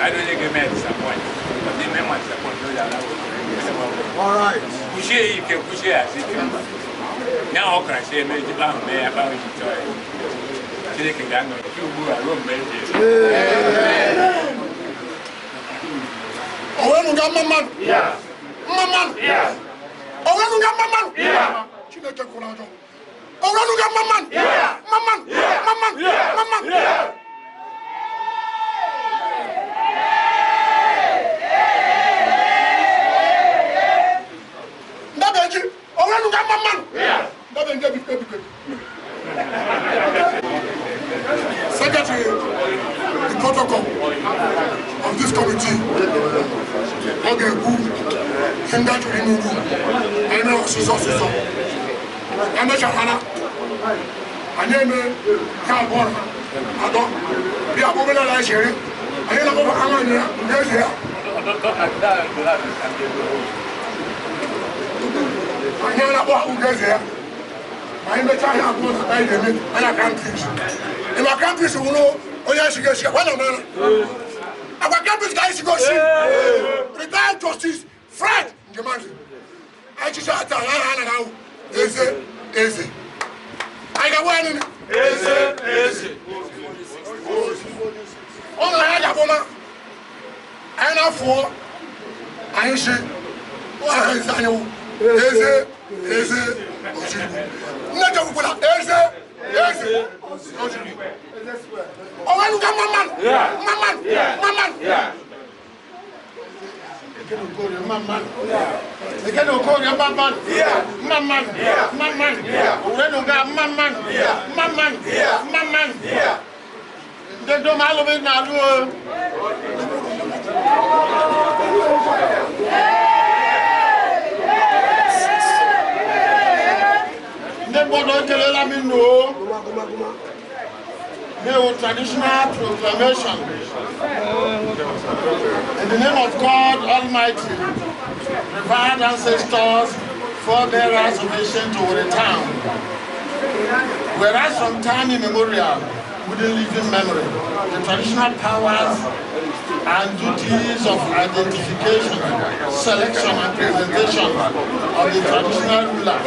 anyị onye ga-eme ya disappoint ọ dị ime ma disappoint o ji ala kwuchie ya ike kwuchie ya site ya ọ kara si eme ejikpa ahụ mee ya ahụ ji chọọ ya Chineke ga-anọ nke ugbu a ruo mgbe eji Owenu ga mma mmadụ mma mmadụ Owenu ga mma mmadụ Chineke kwuru ajọ Owenu ga mma mmadụ mma mmadụ mma mmadụ mma mmadụ. Ndabeji Owenu ga mma mmadụ Ndabeji ebikwe ebikwe. Secretary, the protocol of this committee, ọ ga-ekwu ndị achọrọ ime ugwu anyị mere ọsịsọ ọsịsọ emechara anyị eme nke abụọ na atọ bịa bụ omenala anyị chere anyị na-akpọba ha nwaanyị ya ndị eze ya anyị na-akpọ ha ndị eze ya ma anyị mechaa ihe abụọ na anyị ga-eme anyị crown prince ịma crown prince wụrụ onye esighị esi akwa na mara agwa crown prince ka anyị sigo si retired justice Fred Njemanze Anyị chicha ata aha anaghị awụ eze eze. Anyị ga-agwa ya nini? Eze eze. Ọ na anyị ga-abụ ma anyị na-afụọ anyị shi aha eze anyị wụ eze eze ozugbo. Nne jekwukwala eze eze ozugbo. Ọnwa enuka mma mmanụ mma mmanụ mma mmanụ. Ekene Okorie mma mmanụ mma mmanụ mma mmanụ Owere nuga mma mmanụ mma mmanụ mma mmanụ. Ndị dum alụghị na-alụ o. Ndị mmadụ ekelela m nnu o. New traditional proclamation. In the name of God Almighty, revered ancestors, forebearers of ancient Owerri town. Whereas from time immemorial, within living memory, the traditional powers and duties of identification, selection, and presentation of the traditional ruler,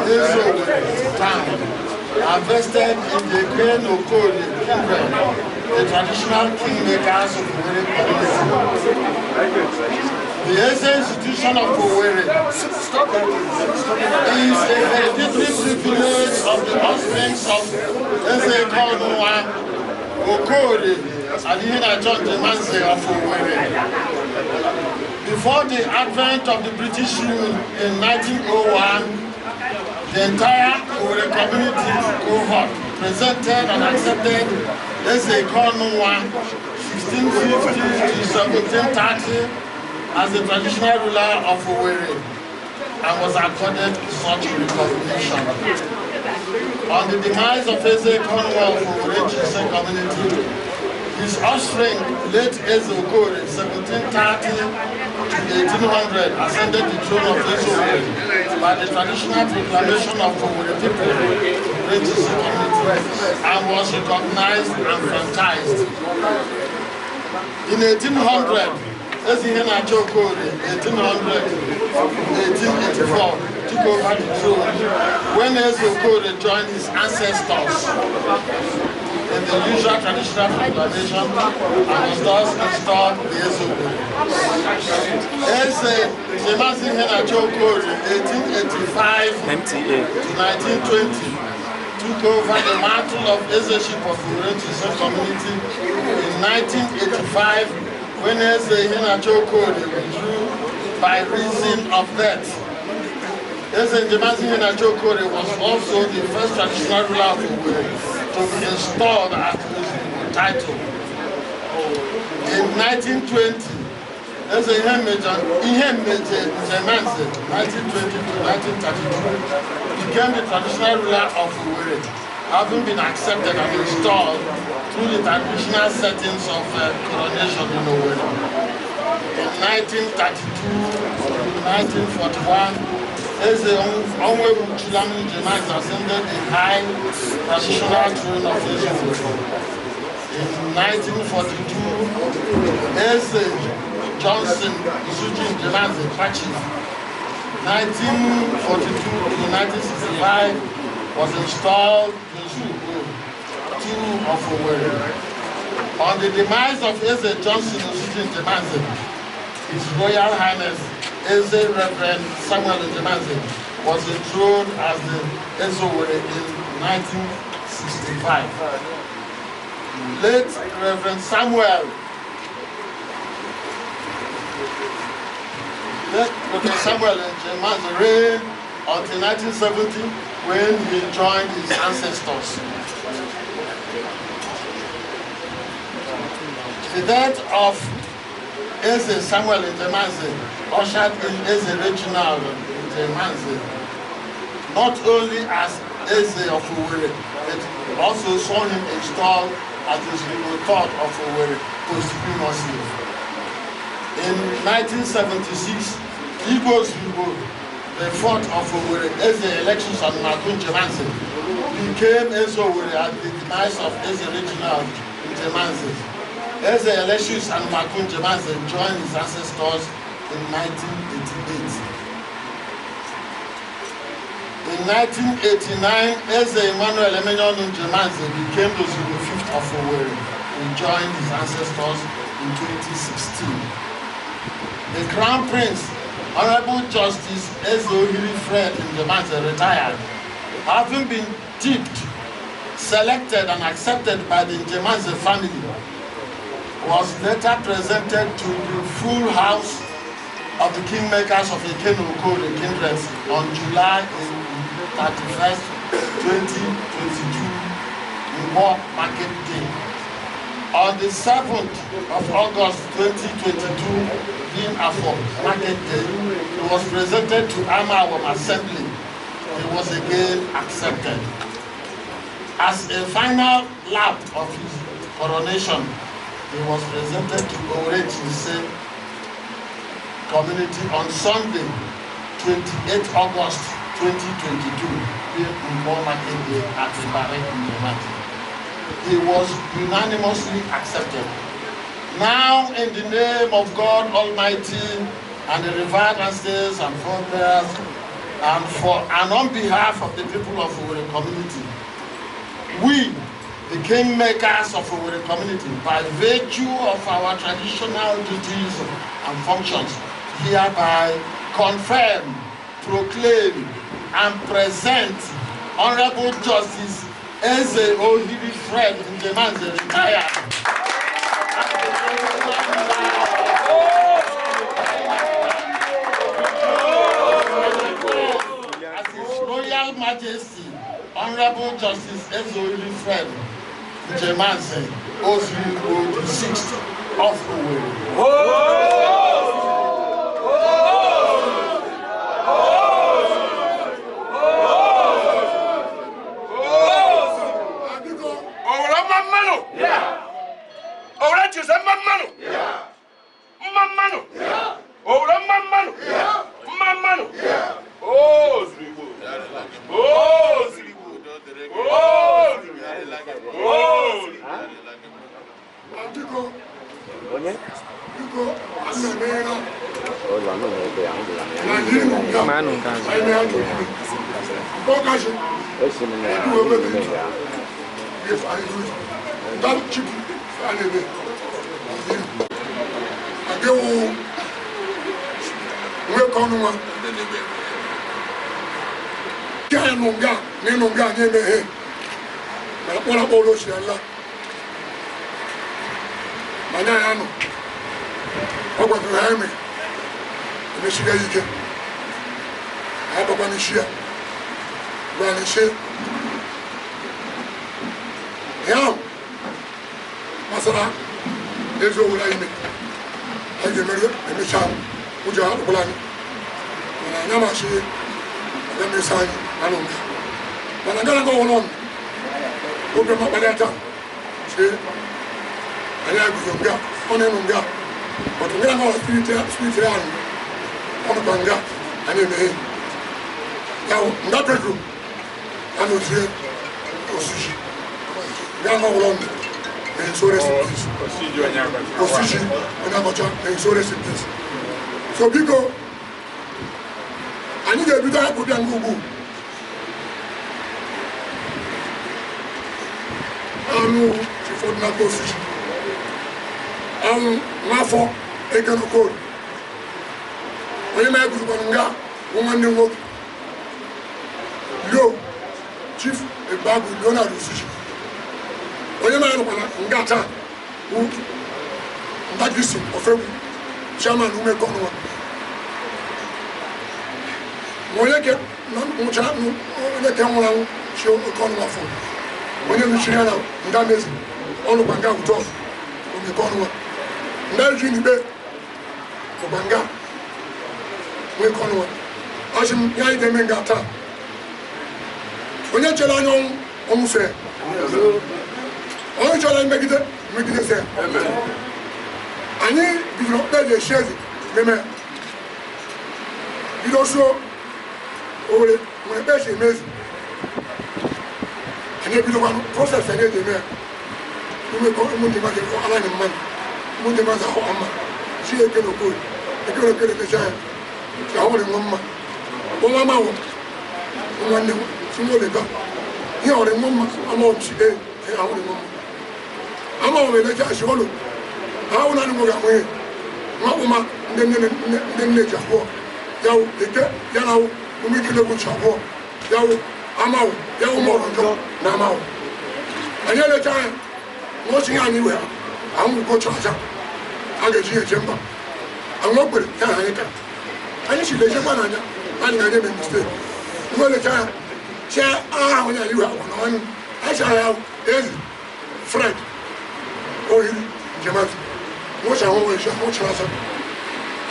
Eze Owerri town, are vested in the Ekene Okorie children, the traditional kingmakers of Owerri community. The Eze institution of Owerri is a hereditary privilege of the offspring of Eze Ekeonunwa Okorie and Iheanacho Njemanze of Owerri. Before the advent of the British rule in 1901, the entire Owerri community cohort presented and accepted Eze Ekeonunwa 1650 to 1730 as the traditional ruler of Owerri and was accorded such recognition. On the demise of Eze Ekeonunwa of Owerri Chiefs community, his offspring, late Eze Okorie, 1730 to 1800, ascended the throne of Eze Owerri by the traditional proclamation of Owerri people, British community, and was recognized and franchised. In 1800, Eze Iheanacho Okorie, 1800 1884, took over the throne when Eze Okorie joined his ancestors in the usual traditional proclamation and was thus installed the Eze Owerri. Eze Njemanze Iheanacho Okorie, 1885 to 1920, took over the mantle of Ezeship of Owerri community in 1985 when Eze Iheanacho Okorie withdrew by reason of death. Eze Njemanze Iheanacho Okorie was also the first traditional ruler of Owerri to be installed as the title. In 1920, Eze Ihemeje Njemanze, 1920 to 1932, became the traditional ruler of Owerri, having been accepted and installed through the traditional settings of coronation in Owerri. In 1932 to 1941, Eze Onwegbu Chilamini Njemanze ascended the high traditional throne of Eze Owerri. In 1942, Eze Johnson Isuji Njemanze Pachi, 1942 to 1965, was installed in Ozugbo II of Owerri. On the demise of Eze Johnson Isuji Njemanze, His Royal Highness Eze Reverend Samuel Njemanze was enthroned as the Eze Owerri in 1965. Late Reverend Samuel Njemanze reigned until 1970 when he joined his ancestors. The death of Eze Samuel Njemanze ushered in Eze Reginald Njemanze, not only as Eze of Owerri, but also saw him installed as the Ozugbo III of Owerri posthumously. In 1976, Igwe Ozugbo, the fourth of Owerri, Eze Elections and Maku Njemanze, became Eze Owerri at the demise of Eze Reginald Njemanze. Eze Elections and Maku Njemanze joined his ancestors in 1988. In 1989, Eze Emmanuel Emenyonu Njemanze became the 5th of Owerri. He joined his ancestors in 2016. The Crown Prince, Honorable Justice Eze Ohiri Fred Njemanze, retired, having been tipped, selected and accepted by the Njemanze family, was later presented to the full house of the kingmakers of Ekeno Okorie Kindreds on July 31st, 2022, Ngwo Market Day. On the 7th of August 2022, being Afo Market Day, it was presented to Amawam Assembly. It was again accepted. As a final lap of his coronation, he was presented to Owerri Chinese community on Sunday, 28 August 2022, being Ngwo Market Day at Ibare Njemanze. He was unanimously accepted. Now, in the name of God Almighty and the revered ancestors and forebears, and on behalf of the people of Owerri community, we, the kingmakers of Owerri community, by virtue of our traditional duties and functions, hereby confirm, proclaim, and present Honorable Justice Eze Ohiri Fred Njemanze, retired. As His Royal Majesty, Honorable Justice Eze Ohiri Fred Njemanze, Ozurigbo the 6th of Owerri. So biko, anyị ga-ebido akpụbịa nke ugbu. Anụ chifọdụ n'aka osisi. Anụ n'afọ Ekeno Okorie. Onye ma eguzokwana nga bụ nwanne m nwoke. Leo Chief Egbagu Leonard Osisi. Onye ma nọkwana nga taa bụ Ndagisi Ofegwu, chairman Ume Konwa. Onye ke nwụchara onye ke nwụrụ anwụ chi Okonwa fọ. Onye nụchiri ya na Ndamezi ọnụkwa nga ụtọ Omekonwa. Ndaji n'ikpe bụkwa nga Nwekonwa. Asị m ya anyị ga-eme nga taa. Onye chere anya ọnwụ ọnwụ fee. Onye chọrọ mmegide mmegide fee. Anyị bidoro kpeji eshi eze meme. Bido suo Owerri nwere kpeji eme eze. Anyị ebidokwanụ proses anyị eji eme ya. Ụmụ ndị mmadụ ala anyị mmadụ. Ụmụ ndị mmadụ ahụ ama. Chi Ekeno Okorie. Ekeno Okorie emecha ya. Ahụ dị nwa mma. Nwa mma wụ Nwanne m si nwa oleba ihe ọrị nwa mma ama ọm si ee ahụrị nwa mma ama ọm elecha asi ọlụ ahụ naanị nwoke ahụ ihe nwa ụma ndị nne ji abụọ ya wụ eke ya na wụ ụmụ ike na-egwu chi abụọ ya wụ amawụ ya wụ mọrọ njọ na amawụ anyị elecha anya na osi ihe anyị wee ahụ ugochi aja a ga-eji ya eje mba ahụ okpere ya na anyị ka anyị si lechekwa n'anya anyị ga-eme mistake nwa elecha anya si aha onye anyị wee agwa na ọnụ anyị si ahịa ezi Fred ohiri njem azụ nwụcha ahụ nwere ahụ chara asa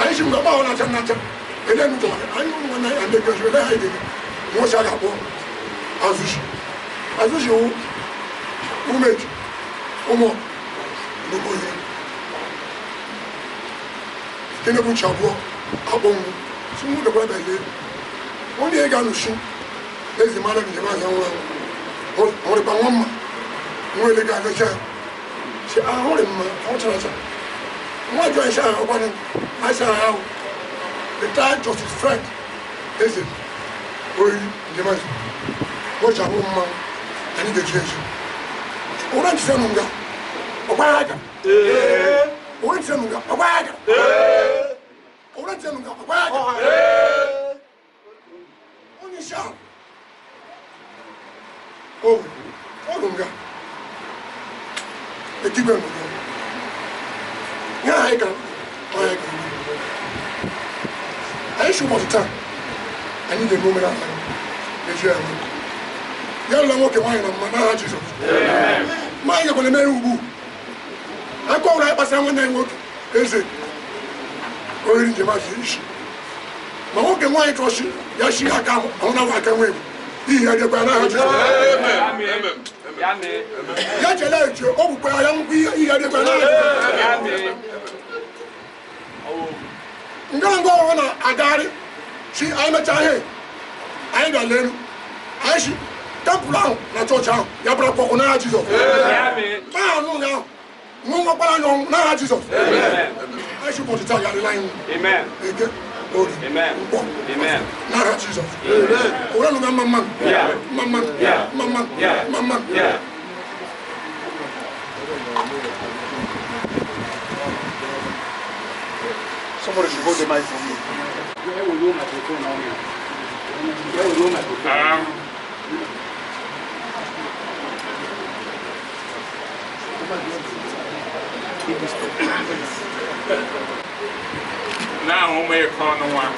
anyị si mgbe agbaghọ na-acha nnacha ele nu jọrọ anyị ụmụ nwanne anyị ndị kesi ele ha idebe nwụcha ga-akpọ azụchi azụchi wụ umeji ụmụ nnukwu ohiri tinubu nchi abụọ akpọ nwụ si nwụ dekwara bịa onye ga-anụchi ezi mara njem azụ nwụrụ anwụ hụrịkwa nwa mma nwa ele ga-alecha ya si ahụrị mma ọ chara acha nwa jụọ isi ahụ ọkwanụ asa ahụ retired Justice Fred Eze Ohiri njem azụ nwochi ahụ mmanwụ anyị ga-eji eji ụra nchise nụ nga ọkwa ya aka ụra nchise nụ nga ọkwa ya aka ụra nchise nụ nga ọkwa ya aka onye isi ahụ o ọrụ nga etigwe n'ụlọ ya anyị ka ọya ka anyị si ụbọchị taa anyị ga-eme omenala anyị na-eji ya eme ya lụla nwoke nwaanyị na mma n'aha Jizọs ma anyị gakwana eme ya ugbu aka ọbụla anyị kpasara nwanne anyị nwoke eze ohiri njem azụ isi ma nwoke nwaanyị chọchi ya shi aka ahụ na aka nwa egwu n'ihi ya dịkwa n'aha Jizọs ya chele eche ọ bụkwa ya nkwụ ihe ya dịkwa n'aha Jizọs nganga ọhụrụ na-agagharị si anyị mechaa ihe anyị bịala elu anyị si tempụl ahụ na chọọchị ahụ ya bụrụ akwụkwọ n'aha Jizọs taa anụ ụnyaahụ nwa nwakwara anyị ọnwụ n'aha Jizọs anyị si ụbọchị taa ya adịla anyị eke orie nkwọ n'aha Jizọs ụra nụ mma mma mma mma mma mma mma mma. Somebody should hold the mic for me. Now, we call no one.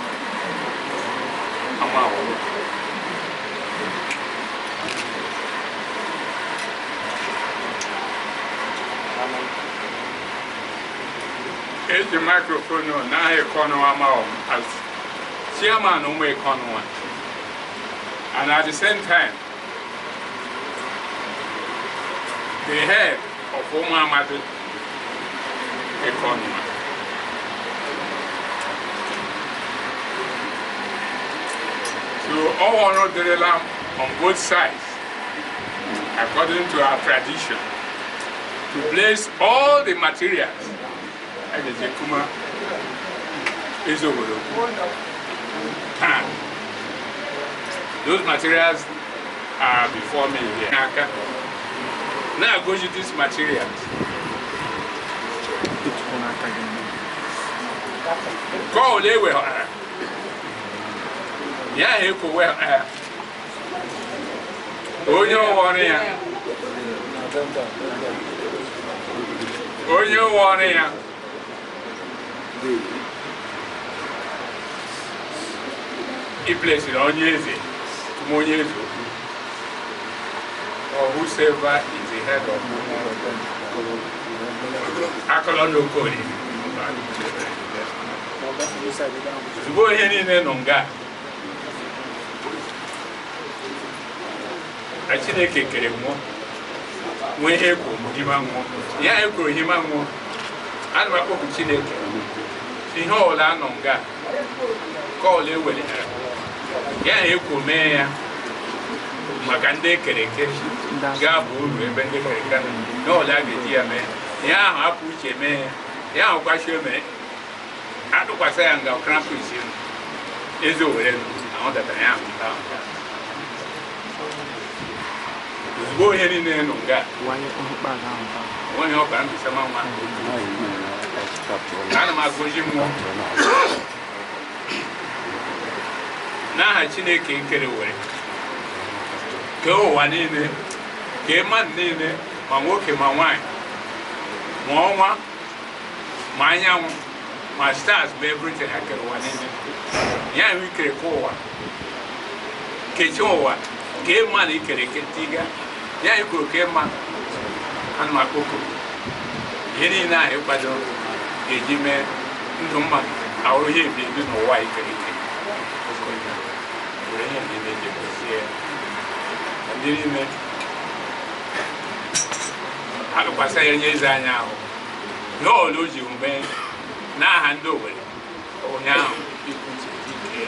The microphone now here corner as chairman and at the same time the head of Umamadu Economy. So all honor the lamb on both sides, according to our tradition, to place all the materials Kuma is over. Those materials are before me here. Now I go to these materials. Go away. Yeah, you go well. Oh, you want it. Oh, you want it. He places it on Yezi, or whosoever is the head of Akolonokori. Ozugbo ihe niile nọ nga a Chineke kere mmụọ nwee ihe ekwuru hima mmụọ ya ekwuru hima mmụọ ana m akpọku Chineke ihe ọbụla anọ nga ka ọla ewelitere ya ekwu mee ya maka ndị ekere eke ga-abụ uru ebe ndị ekere eke na ọla a ga-eji ya mee ya ahụ apụ uche mee ya ya ahụ kwachi mere atụkwasị ya nga krampus eze owere ahụ datara ya ahụ. Mgbe onye niile nọ nga onye ọkara mbisama nwa ana m agọzi mmụọ n'aha Chineke nkere were kee ụwa niile kee mmadụ niile ma nwoke ma nwaanyị ma ọnwa ma anyanwụ ma stars ma everything ha kere ụwa niile ya nwe ikere ka ụwa kechie ụwa kee mmadụ ikere eke tiga ya ikwuru kee mmadụ ana m akpọku ihe niile ahụ ịkwado ga-eji mee ndụ mmadụ ahụrụ ihe ebi ebi n'ụwa ikere eke were ihe niile eji gozie ndị niile alụkwasị ya onye eze anya ahụ ihe ọla o ji mee n'aha ndị Owerri ụnyaahụ ikwuche ike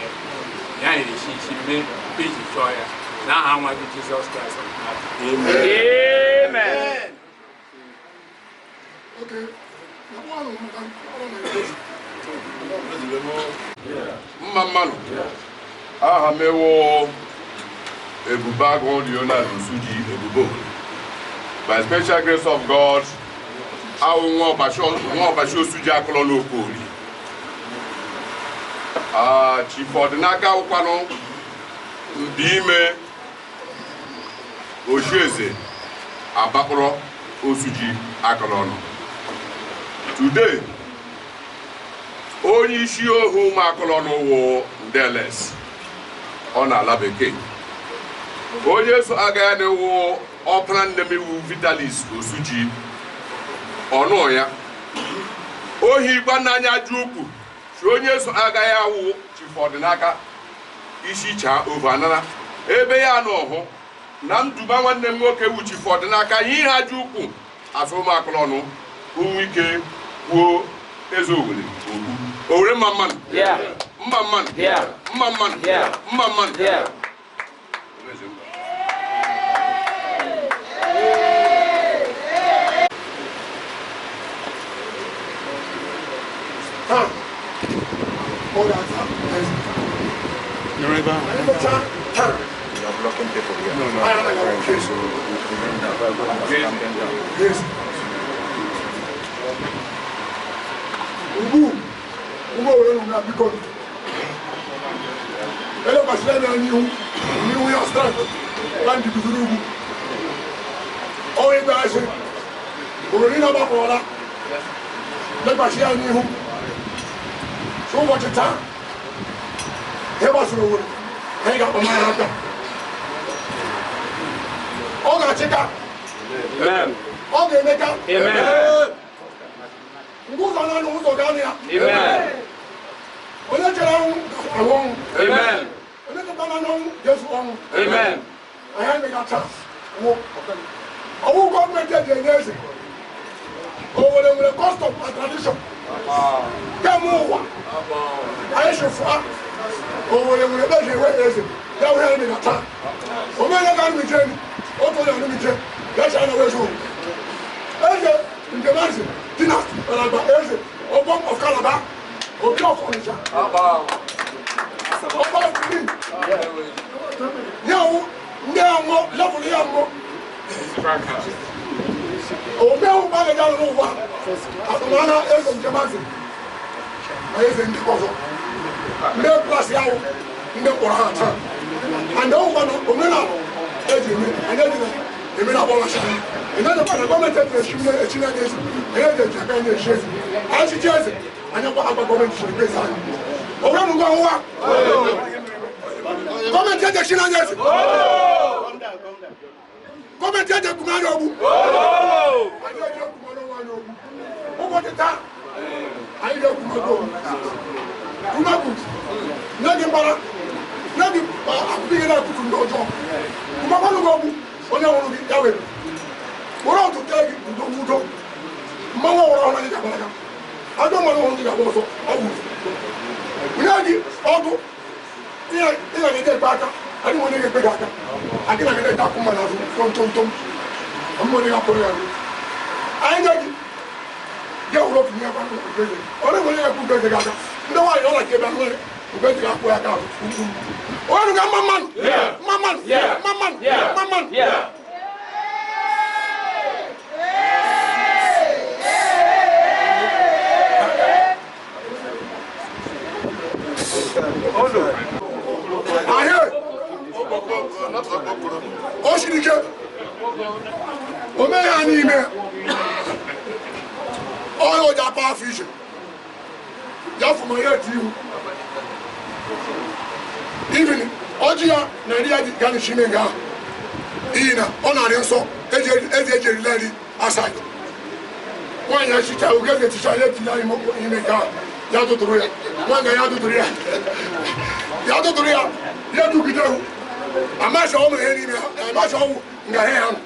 ya esi isi mee iji chọọ ya n'aha nwa gị Jizọs Kraịst. Amen. Mma mmanụ aha m ewo Ebubeagụ Leonard Osuji Ebube Owerri. By special grace of God, awụ nwa ọbachi Osuji akụlọ n'Okorie. Chief Ọdịnaka wụkwanụ Ndịime Oshieze Abakpọrọ Osuji akụlọnụ. Today, onye isi ohu ụmụ akụlọnụ wụ Ndeles, ọ na-ala bekee. Onye so aga ya na-ewu ọpara nne m iwu Vitalis Osuji ọnụ ya ohi gbananya ji ukwu si onye so aga ya wụ Chief Ọdịnaka isi chaa ovu anara ebe ya nọ hụ na nduba nwanne m nwoke wu Chief Ọdịnaka ihe ha ji ukwu azụ ụmụakụlọnụ ụmụ ike kwuo eze Owerri okwu. Owerri mma mmanụ mma mmanụ mma mmanụ mma mmanụ. You are blocking people here. No, no. Yes. Ubu, ubu were na biko. Ele basile na nihu ya strike. Land bizuru ubu. O igbe ase. Owere na ba kola. Le basile nihu. So what time? He basuru Owerri. He ga kpama ya aka. Ọ ga-achịka. Amen. Ọ ga-emeka. Amen. Mgbe ụzọ na-anụ ụzọ ga-anụ ya. Amen. Onye chere ọnwụ ga-ahụ ọnwụ. Amen. Onye chekwana n'ọnwụ ga-ezu ọnwụ. Amen. Anyị emeghị chance wụ ọwụ gọọmenti eji enye eze. Owerri nwere custom and tradition. Kemgbe ụwa anyị chefua Owerri nwere ebe eji enwe eze ya wụ ihe anyị meghị taa. Omenye ga-anụ ije otu onye anụ ije ya chara na wee owu. Eze Njemanze dynasty Alaba Eze Obong of Calabar, Obi of Onitsha, Oba of Benin. Yawo ndị anwụ level ya nwụ. Ome ụba ga ya n'ụwa atụmanya Eze Njemanze na eze ndị ọzọ. Ndị klasị ahụ ndị mkpọrọ ha taa. And ụwa na omenala eji eme anyị eji na eme na agbọghọ ị na-edekwa na gọọmenti eji echi na eze anyị eji eji aka anyị echi eze anyị chichi eze anyị kwa agba gọọmenti chiri eze anyị Owerri ngwa ngwa gọọmenti eji echi n'anya eze gọọmenti eji ekume anya ogbu anyị eji ekume anya ogbu ụbọchị taa anyị ga-ekume ogbu kumegbu nye gị mgbara nye gị akụkọ ihe na-akụkụ ndị ọjọọ kumekwanụ gị ogbu onye nwụrụ gị ya were were ọtụ tee gị udo udo mmanwụ ọhụrụ ọhụrụ anyị ga-agbara ga ajọ mmanụ ọhụrụ gị ga-agba ọsọ ọ wuru nye gị ọdụ ịna-agide ekpe aka adị nwere ga-ekpe gị aka adị na agide akụ mmanụ azụ tom tom tom mmanụ ga-apụrụ ya anyị nye gị gị were otu ihe kwanụ eze onye nwere ga-ekwu nke eze gị aka ndị nwaanyị ọ na-eke ebe nwere nke eze ga-akwụ ya aka azụ onye ga mma mmanụ mma mmanụ mma mmanụ mma mmanụ. Ọhịa oji apa afọ iche ya fụma ya eti ihu even ọjị ya na eri ya ga n'isi ime nga ahụ n'ihi na ọ na-arị nsọ eji eji erila nri asaid nwaanyị ya chicha oge eze chicha ya etinye ime nke ahụ ya tụtụrụ ya nwaanyị ya tụtụrụ ya ya tụtụrụ ya ya dugide ewu amasha ọmụ ihe n'ime ha amasha ọwụ nga ha ya nọ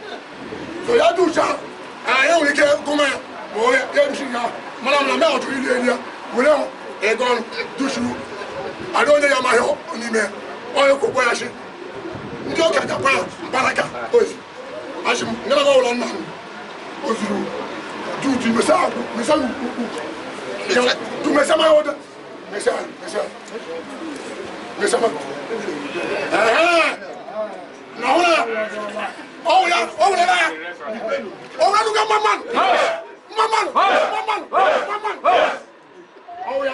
so ya ducha anyị nwere ike gụma ya ma onye ya duchi ya mana mana mee ọchụ ili elu ya were ego ọnụ duchiwu ada onye ya amaghị n'ime ya onye kwụkwọ ya chi ndị ọka jakwa ya mkparaka ozi achị m ngana ụlọ nna m o zuru dutu mesa akwụ mesa ukwu tu mesa ma oda mesa mesa mesa ma na hụla ọwụla ọwụla ya ọwụla nuga mamman mamman mamman mamman ọwụla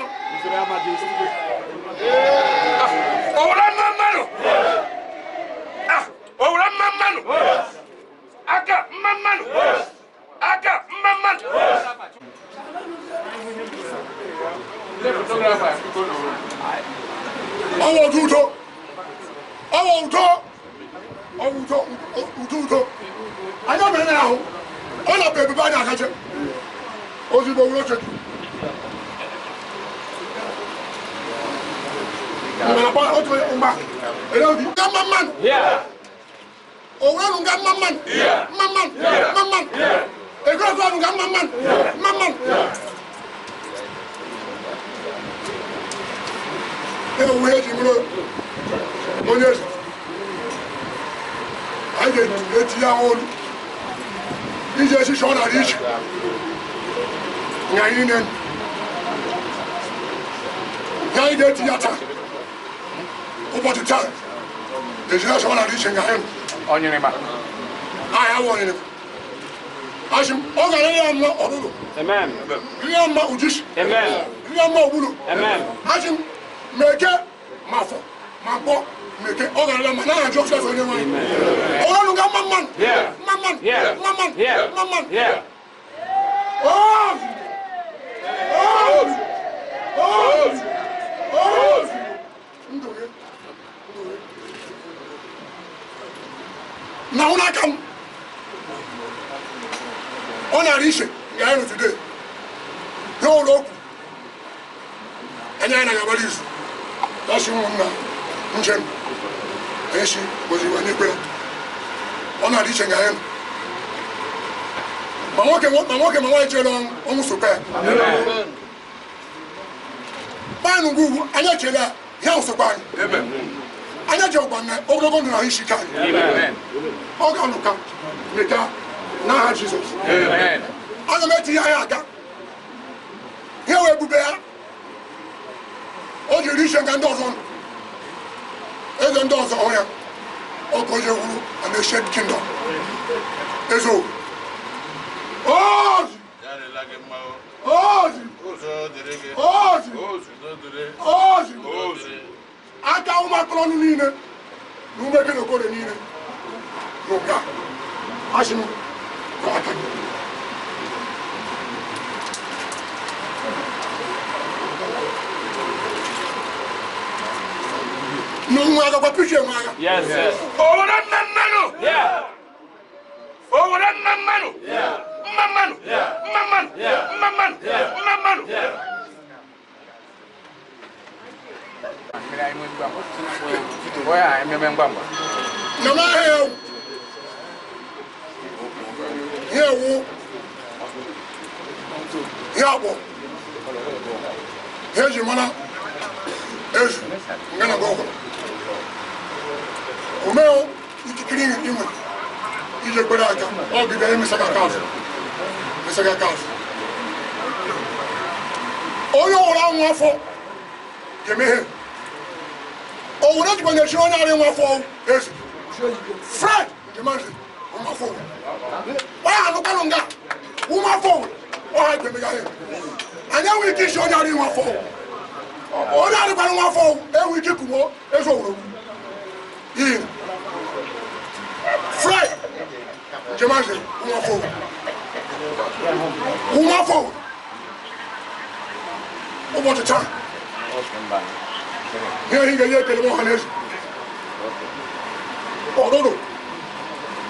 ọwụla mamman ọwụla mamman aka mamman aka mamman. Ọwọ́ òtútó ọwọ́ òtó ọwọ́ òtó òtútó anyabere na ahụ ọ na-abụ ebube anya akacha ozugbo wúlò chetu mgbe otu mgba ere obi nga mamman owurọrụ nga mamman mamman mamman egorọgụ ọrụ nga mamman mamman ewu ihe ji mụrụ onye eze anyị ga-etinye ahụ olu iji echichi ọ nara iche na anyị niile ya anyị ga-etinye taa ụbọchị taa ejiri echi ọ nara iche nga anyị Onyinima. Ahịa wụ onyinima achị m ọ gara ya mma ọrụrụ ya mma ujishi ya mma ogbulu achị m meke ma afọ ma mkpọ meke ọ gara ya mma n'aha Jizọs onye nwe anyị ọrụ ga mma mmanụ mma mmanụ mma mmanụ mma mmanụ ozu ozu ozu ozu ndụ gị ndụ gị na hụ n'aka m ọ na-arị iche nga anyị nọ today ya ụlọ okwu anya anaghị agbara izu lọsị ụmụnna njem anyị si ozigbo anyị ekpere ọ na-adị iche nga anyị nọ ma nwoke ma nwaanyị chere ọnwụ ọnwụ sokwa ya paanụ ngwa ugwu anyị echela ya sokwa anyị anyị echekwa na ogologo ndụ na ahụ isi ike anyị ọ ga-anụka meka n'aha Jizọs aga m etinye ya aka ihe wee bube ya o jiri iche nga ndị ọzọ nọ eze ndị ọzọ hụ ya ọkụ onye wuru an ancient kingdom eze owu ozu ozu ozu ozu aka ụmụakọrọ ọnụ niile na ume gị na okore niile n'ụka asị m kọ aka gị nwa agakwa piche nwa aga. Yes. Owere mma mmanụ. Owere mma mmanụ. Mma mmanụ. Mma mmanụ. Mma mmanụ. Mma mmanụ. Na m ahịa ewu. Ihe ewu. Ihe akpọ. Ihe eji mara ezu nga na gọgọrọ. Omeo ikikere inwe ije gbere aka ọ gị bịa emesaga aka azụ mesaga aka azụ onye ọhụrụ anwụ afọ ga-emeghe owere jikwa na-echi onye arị nwa afọ eze Fred njemanze ụmụafọ onye anụkwanụ nga ụmụafọ ọha ga-emega ihe anyị enweghị ike isi onye arị nwa afọ onye arịkwanụ nwa afọ enweghị ike ikwumo eze owere in Fred njemanze ụmụafọ ụmụafọ Ụbọchị taa ihe anyị ga-enye ekele m ọha na eze ọdụdụ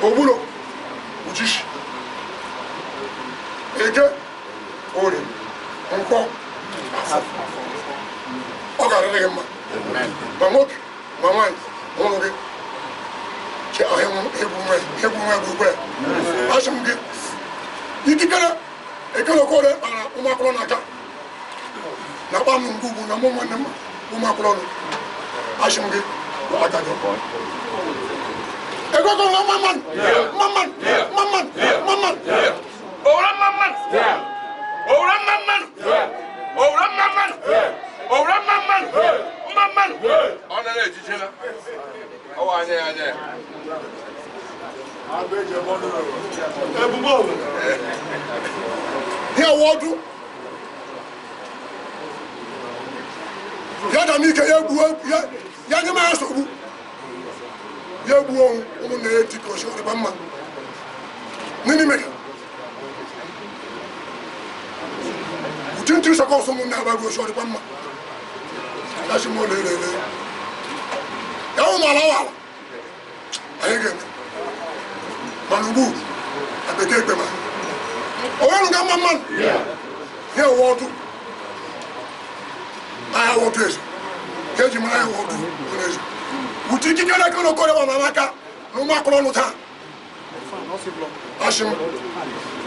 ogburo uchichi eke orie nkwọ afọ ọ ga-adịrị gị mma ma nwoke ma nwaanyị hụrụ gị egwu nwa egwu asị m gị ikikere ekele okorie kpara ụmụakwụkwọ n'aka na akpa m nke ugwu na mụ nwanne m ụmụakwụkwọ nụ asị m gị aka gị ego gọrọ mamman mamman mamman mamman Owura mamman Owura mamman Owura mamman Owura mamman mamman ọ nara ejije na ọwa anya ya anya ya ihe wọdụ ya dam ike ya egbuo ya nye m ya nsogbu ya egbuo onwe ụmụnne ya eti ka osi ọdịkwa mma nini mere uti ntiri sọkọsọ ụmụnne agbaghị osi ọdịkwa mma ya si m ole ele ele ya hụ m ala wala anyị ga-eme mana ugbu a bekee ekpe ma onye nga mma mmanụ ya ewe ọdụ ahịa wọdụ eze ka eji mara ya wọdụ eze wute ikikere ekere okore ma mama aka na ụmụ akụrụ ọnụ taa asị m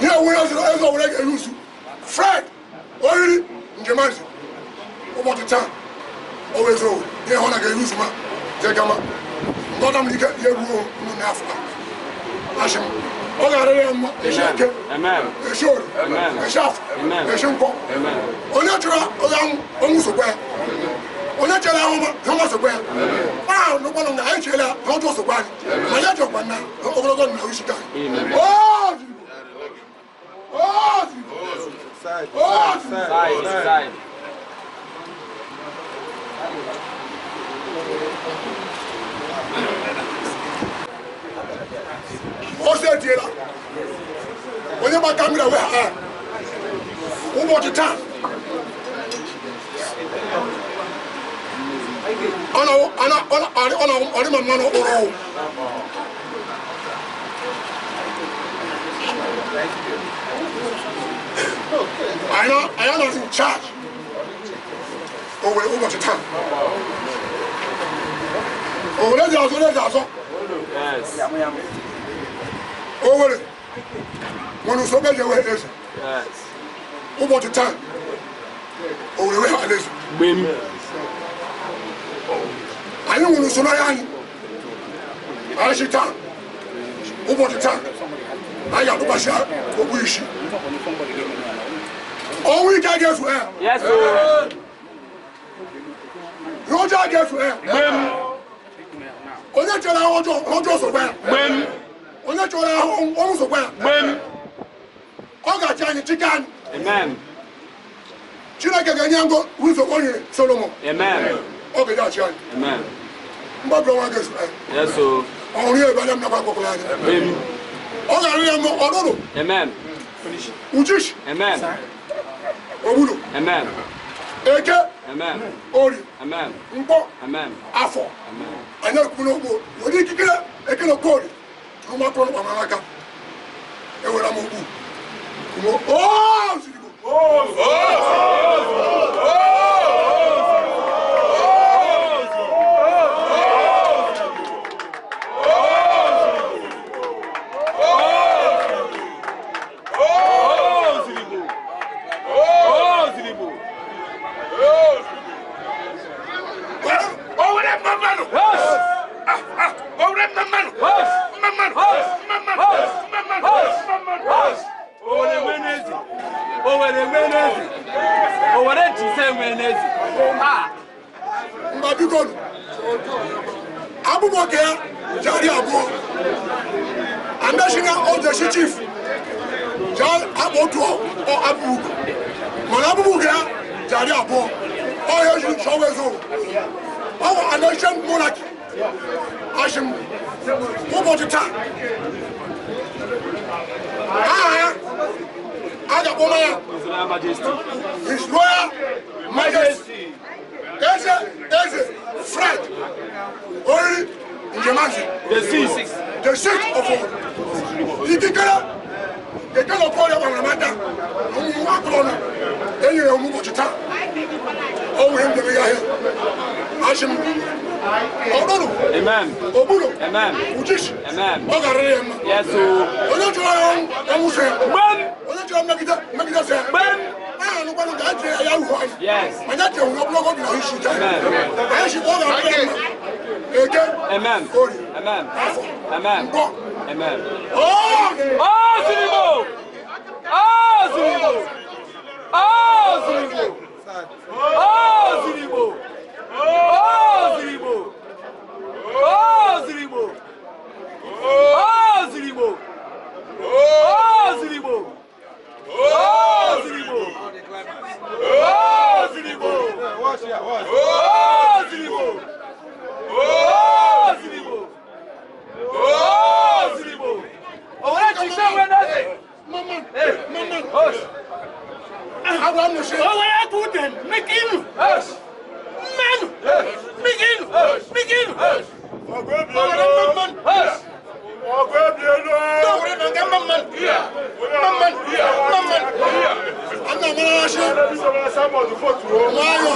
ihe owu eze eze owere ga-eyuzu fred oriri njem azụ ụbọchị taa o wee owu ihe ọ na ga-eyuzu ma jee gama ngọta m ike ya egbuo ụmụnne afọ asị m ọ ga-arịrị ya mma esi eke esi ori esi afọ esi nkwọ onye chọrọ ọnwụ sokwa ya onye chere ahụma ahụma sokwa ya ahụ n'ụgbọnụ na anyị chere ya na ọjọọ sokwa anyị ma ya jọkwa na ogologo na isi ka anyị ọsọ etiela onye gba kamera wee ha ụbọchị taa ọ dị ma mmanụ okporo ọwụ anyị anọghị in charge Owere ụbọchị taa Owere ji azụ eze azọ Owere nwere usoro eji ewe eze ụbọchị taa Owere wee ha eze anyị nwere usoro anyị anyị si taa ụbọchị taa anyị ga-atụkwasị okpu isi ọnwụ ike ga-efu ya ihe ọjọọ ga-efu ya onye chere ahụ ọjọọ sokwa ya onye chọrọ ahụ ọnwụ sokwa ya ọ ga-achị anyị chike anyị Chineke ga-enye ngo ụzọ o nyere Solomon ọ ga-eji achị anyị mgbabiri ọnwa ga-efu ya ọhụrụ ya ebe anya m nakwa akpọkọrọ anyị ọ ga-arụ ya mma ọrụrụ uchichi ogbulu eke ori mkpọ afọ anyị ekwuru n'ogbo were ikikere eke na okorie ụmụakwụkwọ gbamara aka ewere m ogbu mba biko abụbọ ka ya jari abụọ andashina ojeshi chief jaa akpa otu abụbụ mana abụbụ ka ya jari abụọ ọhịa ji chọwa ezo ọwụ andashin monarchy ashim ụbọchị taa aha ya A ga-akpọ ya His Royal Majesty. His Royal Majesty Eze Eze Fred Oriri Njemanze. The sixth. The sixth of all. Ikikere ekele ọkọ ya gbara mata ọmụmụ akụrụ na enyere ọmụ ụbọchị taa ọnwụ ihe ndebe ya ahịa achị m ọdụrụ ogburu uchichi ọ garịrị ya mma onye chọrọ ya ọnwụ ọnwụ so ya onye chọrọ mmegide mmegide so ya aha nụkwanụ ka a ya ruo anyị anyị ache hụrụ ogologo dị na isi taa anyị si ọ ga-arịrị ya mma eke orie afọ nkwọ. Amen. Oh! Ozurigbo! Ozurigbo! Ozurigbo! Ozurigbo! Ozurigbo! Ozurigbo! Ozurigbo! Ozurigbo! Ozurigbo! Ozurigbo! Ozurigbo! Ozurigbo! Ozurigbo! Owere chise weneze. Mama, mama. Agwa m sị. Owere kute mikinu. Mmenu. Mikinu. Mikinu. Owere mmamman. Owere na nga mmamman. Mmamman. Mmamman. Ana mara asị. Nwayọ.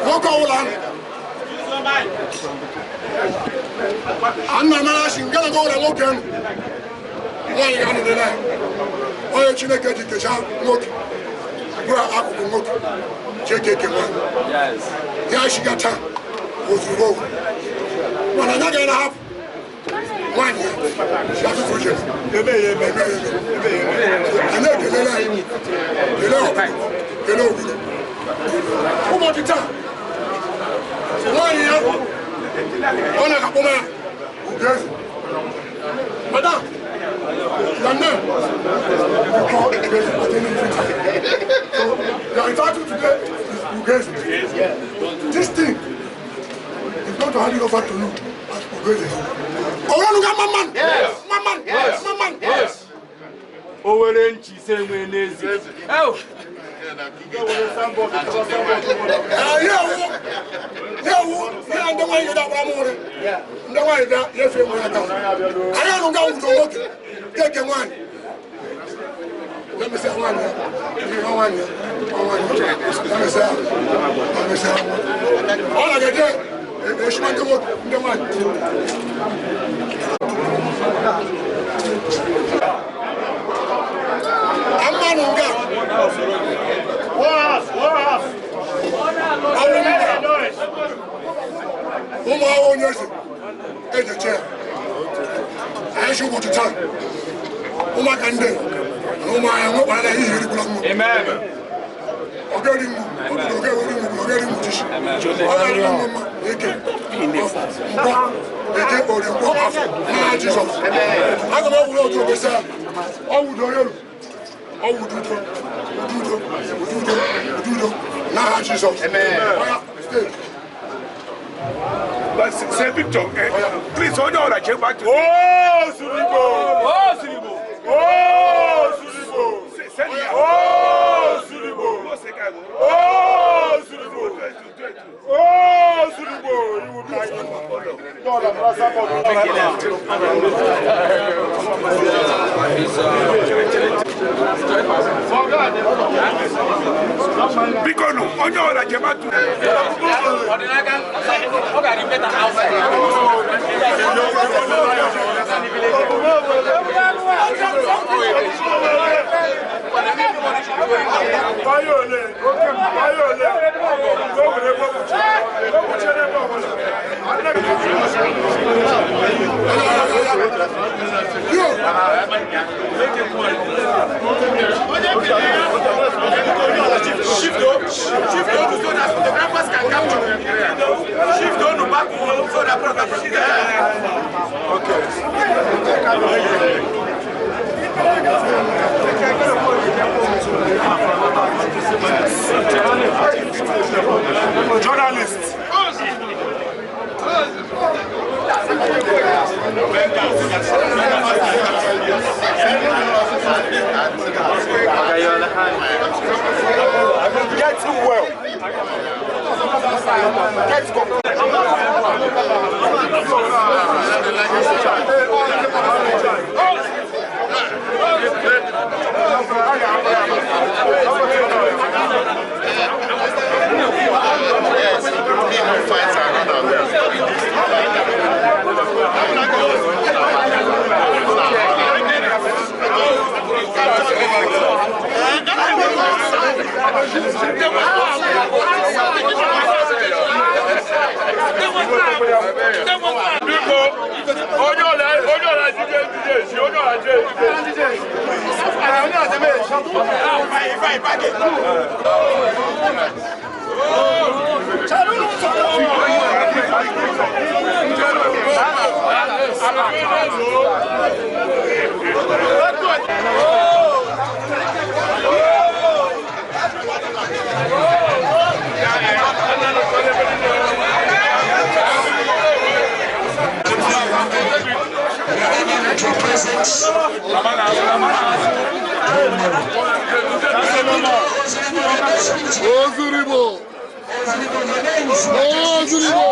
Nwoke ọbụla ahụ. Ana mara asị nke na ụlọ nwoke nụ. Nwaanyị ga-anọdụ na ya. Onye Chineke ji kechaa nwoke. Bụrụ akụkụ nwoke. Chineke eke nwaanyị. Ya shiga taa ozugbo. Mana anya ga na-ahapụ nwaanyị ya. Si atụtụ uche. Eme ya eme. Eme ya eme. Anyị ekelele anyị. Kelee ọbụla. Kelee obodo. Ụbọchị taa, nwaanyị ya ọ na-akpọ ya Ugeze. Madam, your name you call Ugeze at any time. So your title today is Ugeze. This thing is going to hand it over to you as Ugeze. Oweluga Maman! Maman! Maman! Owere nchi ise nwe n'ezi. Ụmụ akwụkwọ onye eze ejeche anyị si ụbọchị taa ụmụaka ndị na ụmụ anyị nwekwara na ihe erikwula mmụ ọgeri mmụ ọgeri mmụ ọgeri mmụ chichi ọgeri mmụ mma eke nkwọ eke orie nkwọ afọ n'aha Jizọs aga m ọgwụrụ otu obesa ọwụdo elu ọwụdudo ududo ududo ududo n'aha Jizọs. But say picture, please, hold on, I check back to. Oh, Suribo! Oh, Suribo! Oh, Suribo! Send it. Oh, Suribo! Oh, Suribo! Oh, Suribo! You will die. Biko nu, onye ọra jema tu. Shift up so that photographers can capture. Shift on back so that photographers can capture. Okay. Ozuribo! Ozuribo!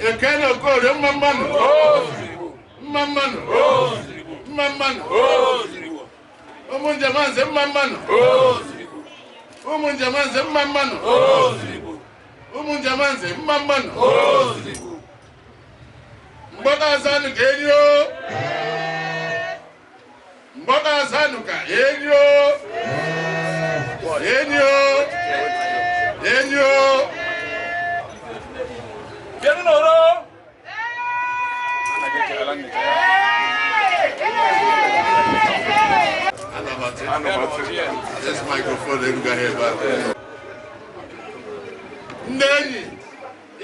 Ekene Okorie mma mmanụ. Mma mmanụ. Mma mmanụ. Ụmụ njem nze mma mmanụ. Ụmụ njem nze mma mmanụ. Ụmụ njem nze mma mmanụ. Mgbọta azanụ ka enyi o. Mgbọta azanụ ka enyi o. Enyi o. Enyi o. This microphone erugaghị ebe a. Ndị enyi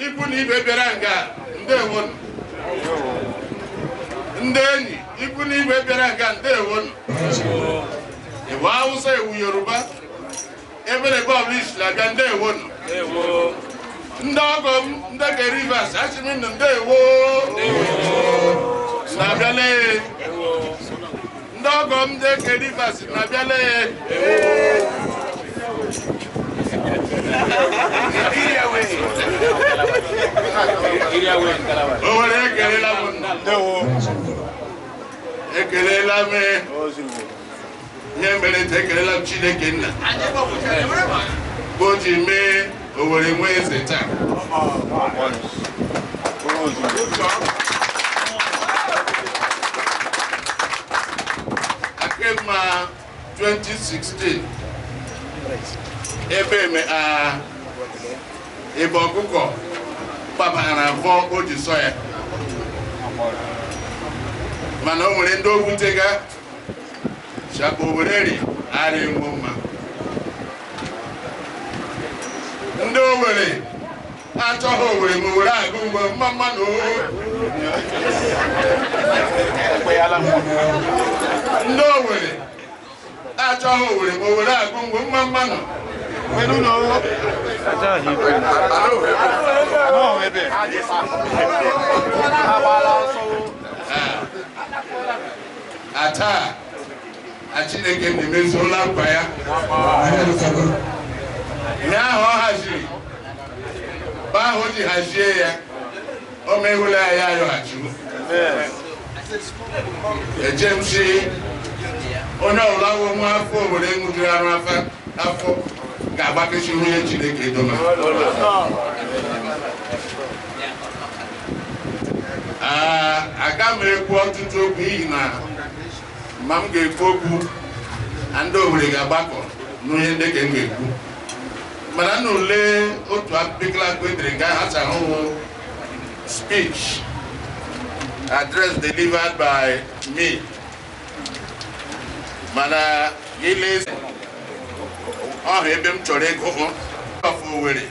ikwu na ibe bịara nga ndewonu. Ndị enyi ikwu na ibe bịara nga ndewonu. Iwu Hausa, iwu Yoruba, ebere bọọlụ isi abịa ndewonu. Ndị ọgọ m ndị ke Rivers asị m nụ ndewo. Na-abịala. Ndị ọgọ m ndị ke Rivers na-abịala. Owere ekelela m ndewo. Ekelela m ihe mere nta, ekelela m Chineke nna ka o ji mee Owere nwee eze taa. Akemma 2016 ebe eme a ebe ọkụkọ kpabara afọ o ji sọ ya, mana o nwere ndị owutega shakpo Owerri arị ngwụ mma. Ndị Owerri achọghị Owerri ma Owerri agụ mgbe mma mma na ndị Owerri achọghị Owerri ma Owerri agụ mgbe mma mma nọ. Ataa a Chineke na-emezuola nkwa ya. Ihe ahụ ọ haziri, mgbe ahụ o ji hazie ya, o mehụla ya ayọghachiwo. Eje m si onye ọbụla wụ nwa afọ Owerri ṅụjuru arụ afọ ga-agbakesi nwunye Chineke edoma. Aga m ekwu ọtụtụ okwu n'ihi na ma m ga-ekwu okwu na ndị Owerri ga-agbakọ n'ihe ndị ka m ga-ekwu. Mana na ule otu apịkla akụ edere nke ahụ acha ahụhụ speech address delivered by me. Mana ile ọhụ ebe m chọrọ ịgụ of Owerri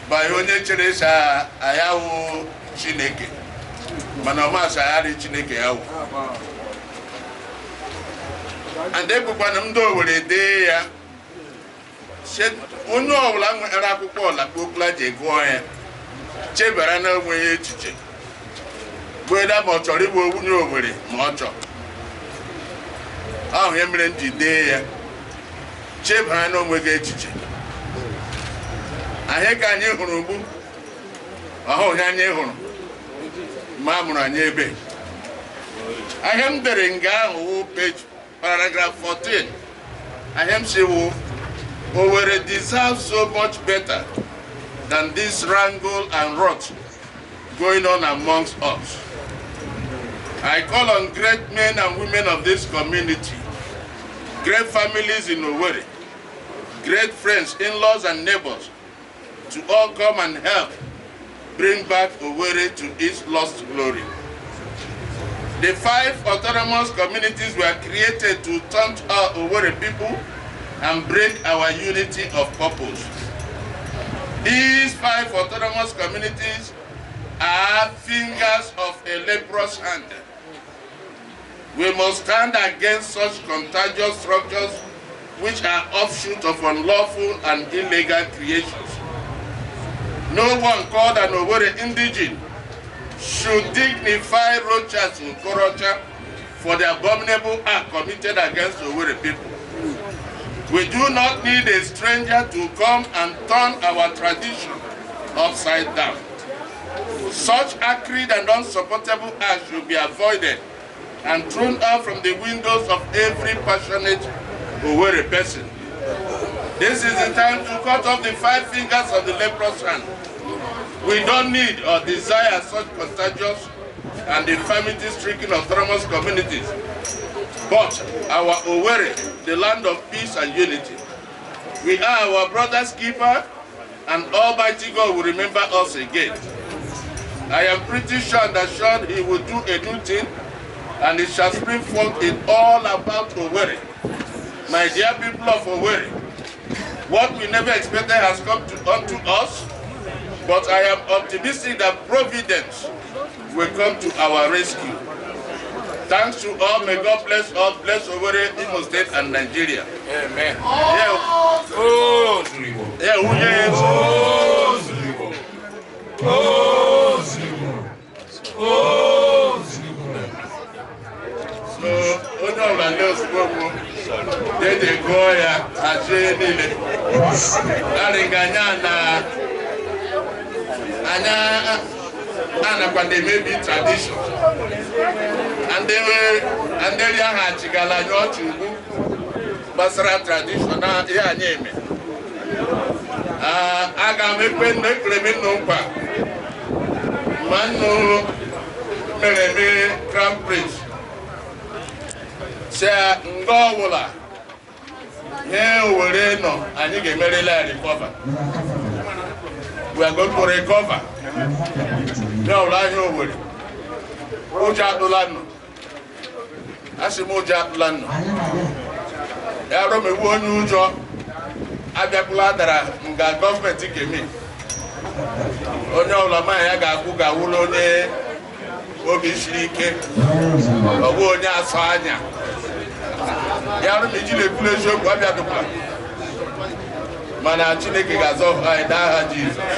by onye chere sa ayawụ Chineke, mana ọ masagharị Chineke ya wụ. And ekwukwana m ndị Owerri dee ya, onye ọbụla nwere akwụkwọ ọlakpokpula ji gụọ ya chebara na onweghị echiche gbeda ma ọ chọrọ ịbụ onye Owerri ma ọ chọrọ. Ahụ ya mere m ji dee ya, chebara na onweghị echiche. Anyị ka anyị hụrụ ugbu ọhụ ihe anyị hụrụ ma a mụrụ anyị ebe. Ahịa m dere nga ahụ wụ page paragraph 14. Ahịa m si wụ Owerri deserves so much better than this wrangle and rot going on amongst us. I call on great men and women of this community, great families in Owerri, great friends, in-laws and neighbors, to all come and help bring back Owerri to its lost glory. The 5 autonomous communities were created to taunt our Owerri people and break our unity of purpose. These 5 autonomous communities are fingers of a leprous hand. We must stand against such contagious structures which are offshoot of unlawful and illegal creations. No one called an Owerri indigene should dignify Rochas Okorocha for the abominable act committed against Owerri people. We do not need a stranger to come and turn our tradition upside down. Such acrid and unsupportable acts should be avoided and thrown out from the windows of every passionate Owerri person. This is the time to cut off the 5 fingers of the leprous hand. We don't need or desire such contagious and infirmity-stricken autonomous communities, but our Owerri, the land of peace and unity. We are our brother's keeper, and Almighty God will remember us again. I am pretty sure that He will do a new thing, and it shall spring forth in all about Owerri. My dear people of Owerri, what we never expected has come unto us, but I am optimistic that Providence will come to our rescue. Thanks to all, may God bless all, bless Owerri, Imo State, and Nigeria. Amen. Yeah. Oh, yeah, So, onye ọbụla ndị ozugbo mbụ jeje gụọ ya hazie niile arịga anya na anya anakwa na-emebi tradishọn ndị ahụ achịgala anyị ọchị ugbu gbasara tradishọn na ihe anyị eme. Aga m ekpe nnu ekpere m nnu nkwa ma nnu mere eme crown prince si nga ọbụla ihe Owerri nọ anyị ga-emerela ya recover. We are going to recover. Ihe ọbụla ahịa Owerri ụjọ atụla nnụ, asị m ụjọ atụla nnụ ya rọmewu onye ụjọ abịakwula dara nga gọọmenti kemi onye ọbụla ma ya ga-akwụ ga-awụrụ onye obi siri ike ọ bụ onye asọ anya ya rụ ma iji na-ekwuru eziokwu abịadụkwa mana Chineke ga-azọ anyị n'aha Jizọs.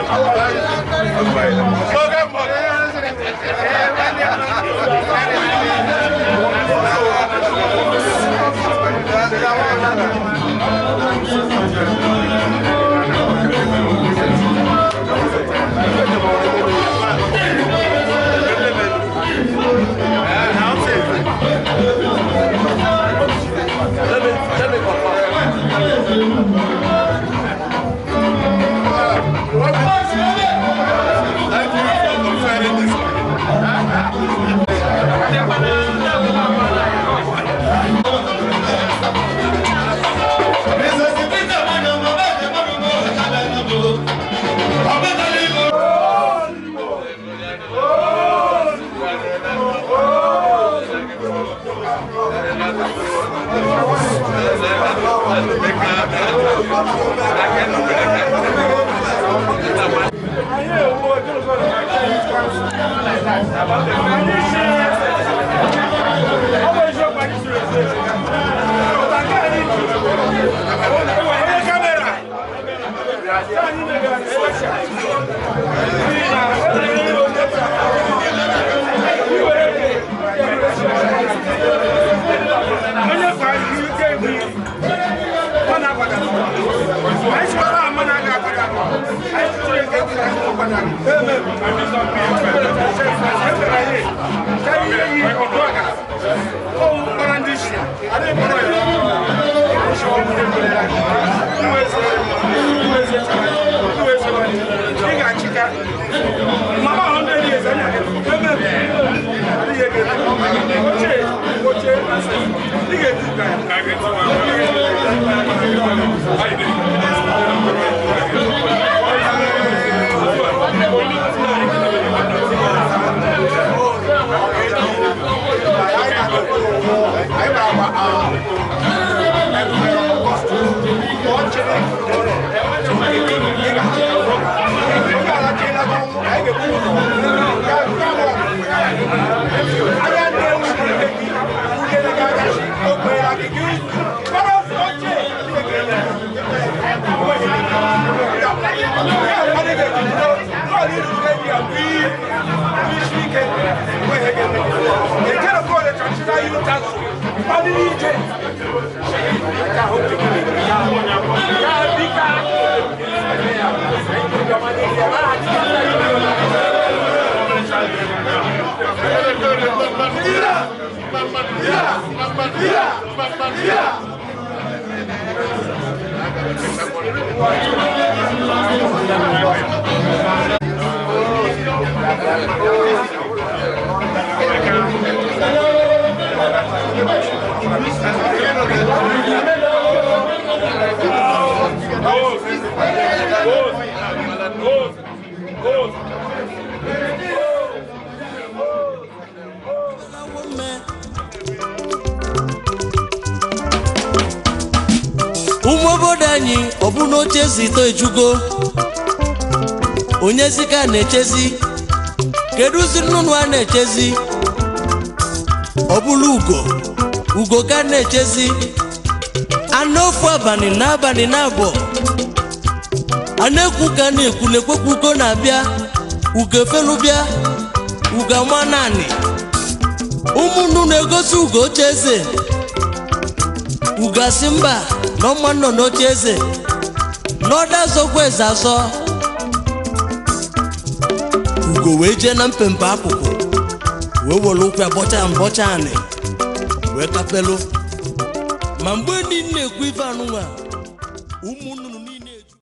Thank you for conferring this Ụmụ obodo anyị ọ bụ n'oche ezi ito ejugo onyezi ka na-echezi kedụzi nnụnụ a na-echezi ọ bụla ugo ugo ka na-echezi anụ ofu abalị na abalị na abụọ a na-ekwu ka na-ekwu na-ekwekwu ugo na-abịa ugo efelu bịa ugo ama naanị ụmụ nnụnụ egosi ugo oche eze ugo asị mba na ọma nọ n'oche eze n'ọda azọkwa eze azọ ugo wee jee na mpempe akụkụ wee were ụkwụ ya bọcha mbọcha anị wee kapelu ma mgbe ndị na-ekwu ife anụnwa ụmụ nnụnụ.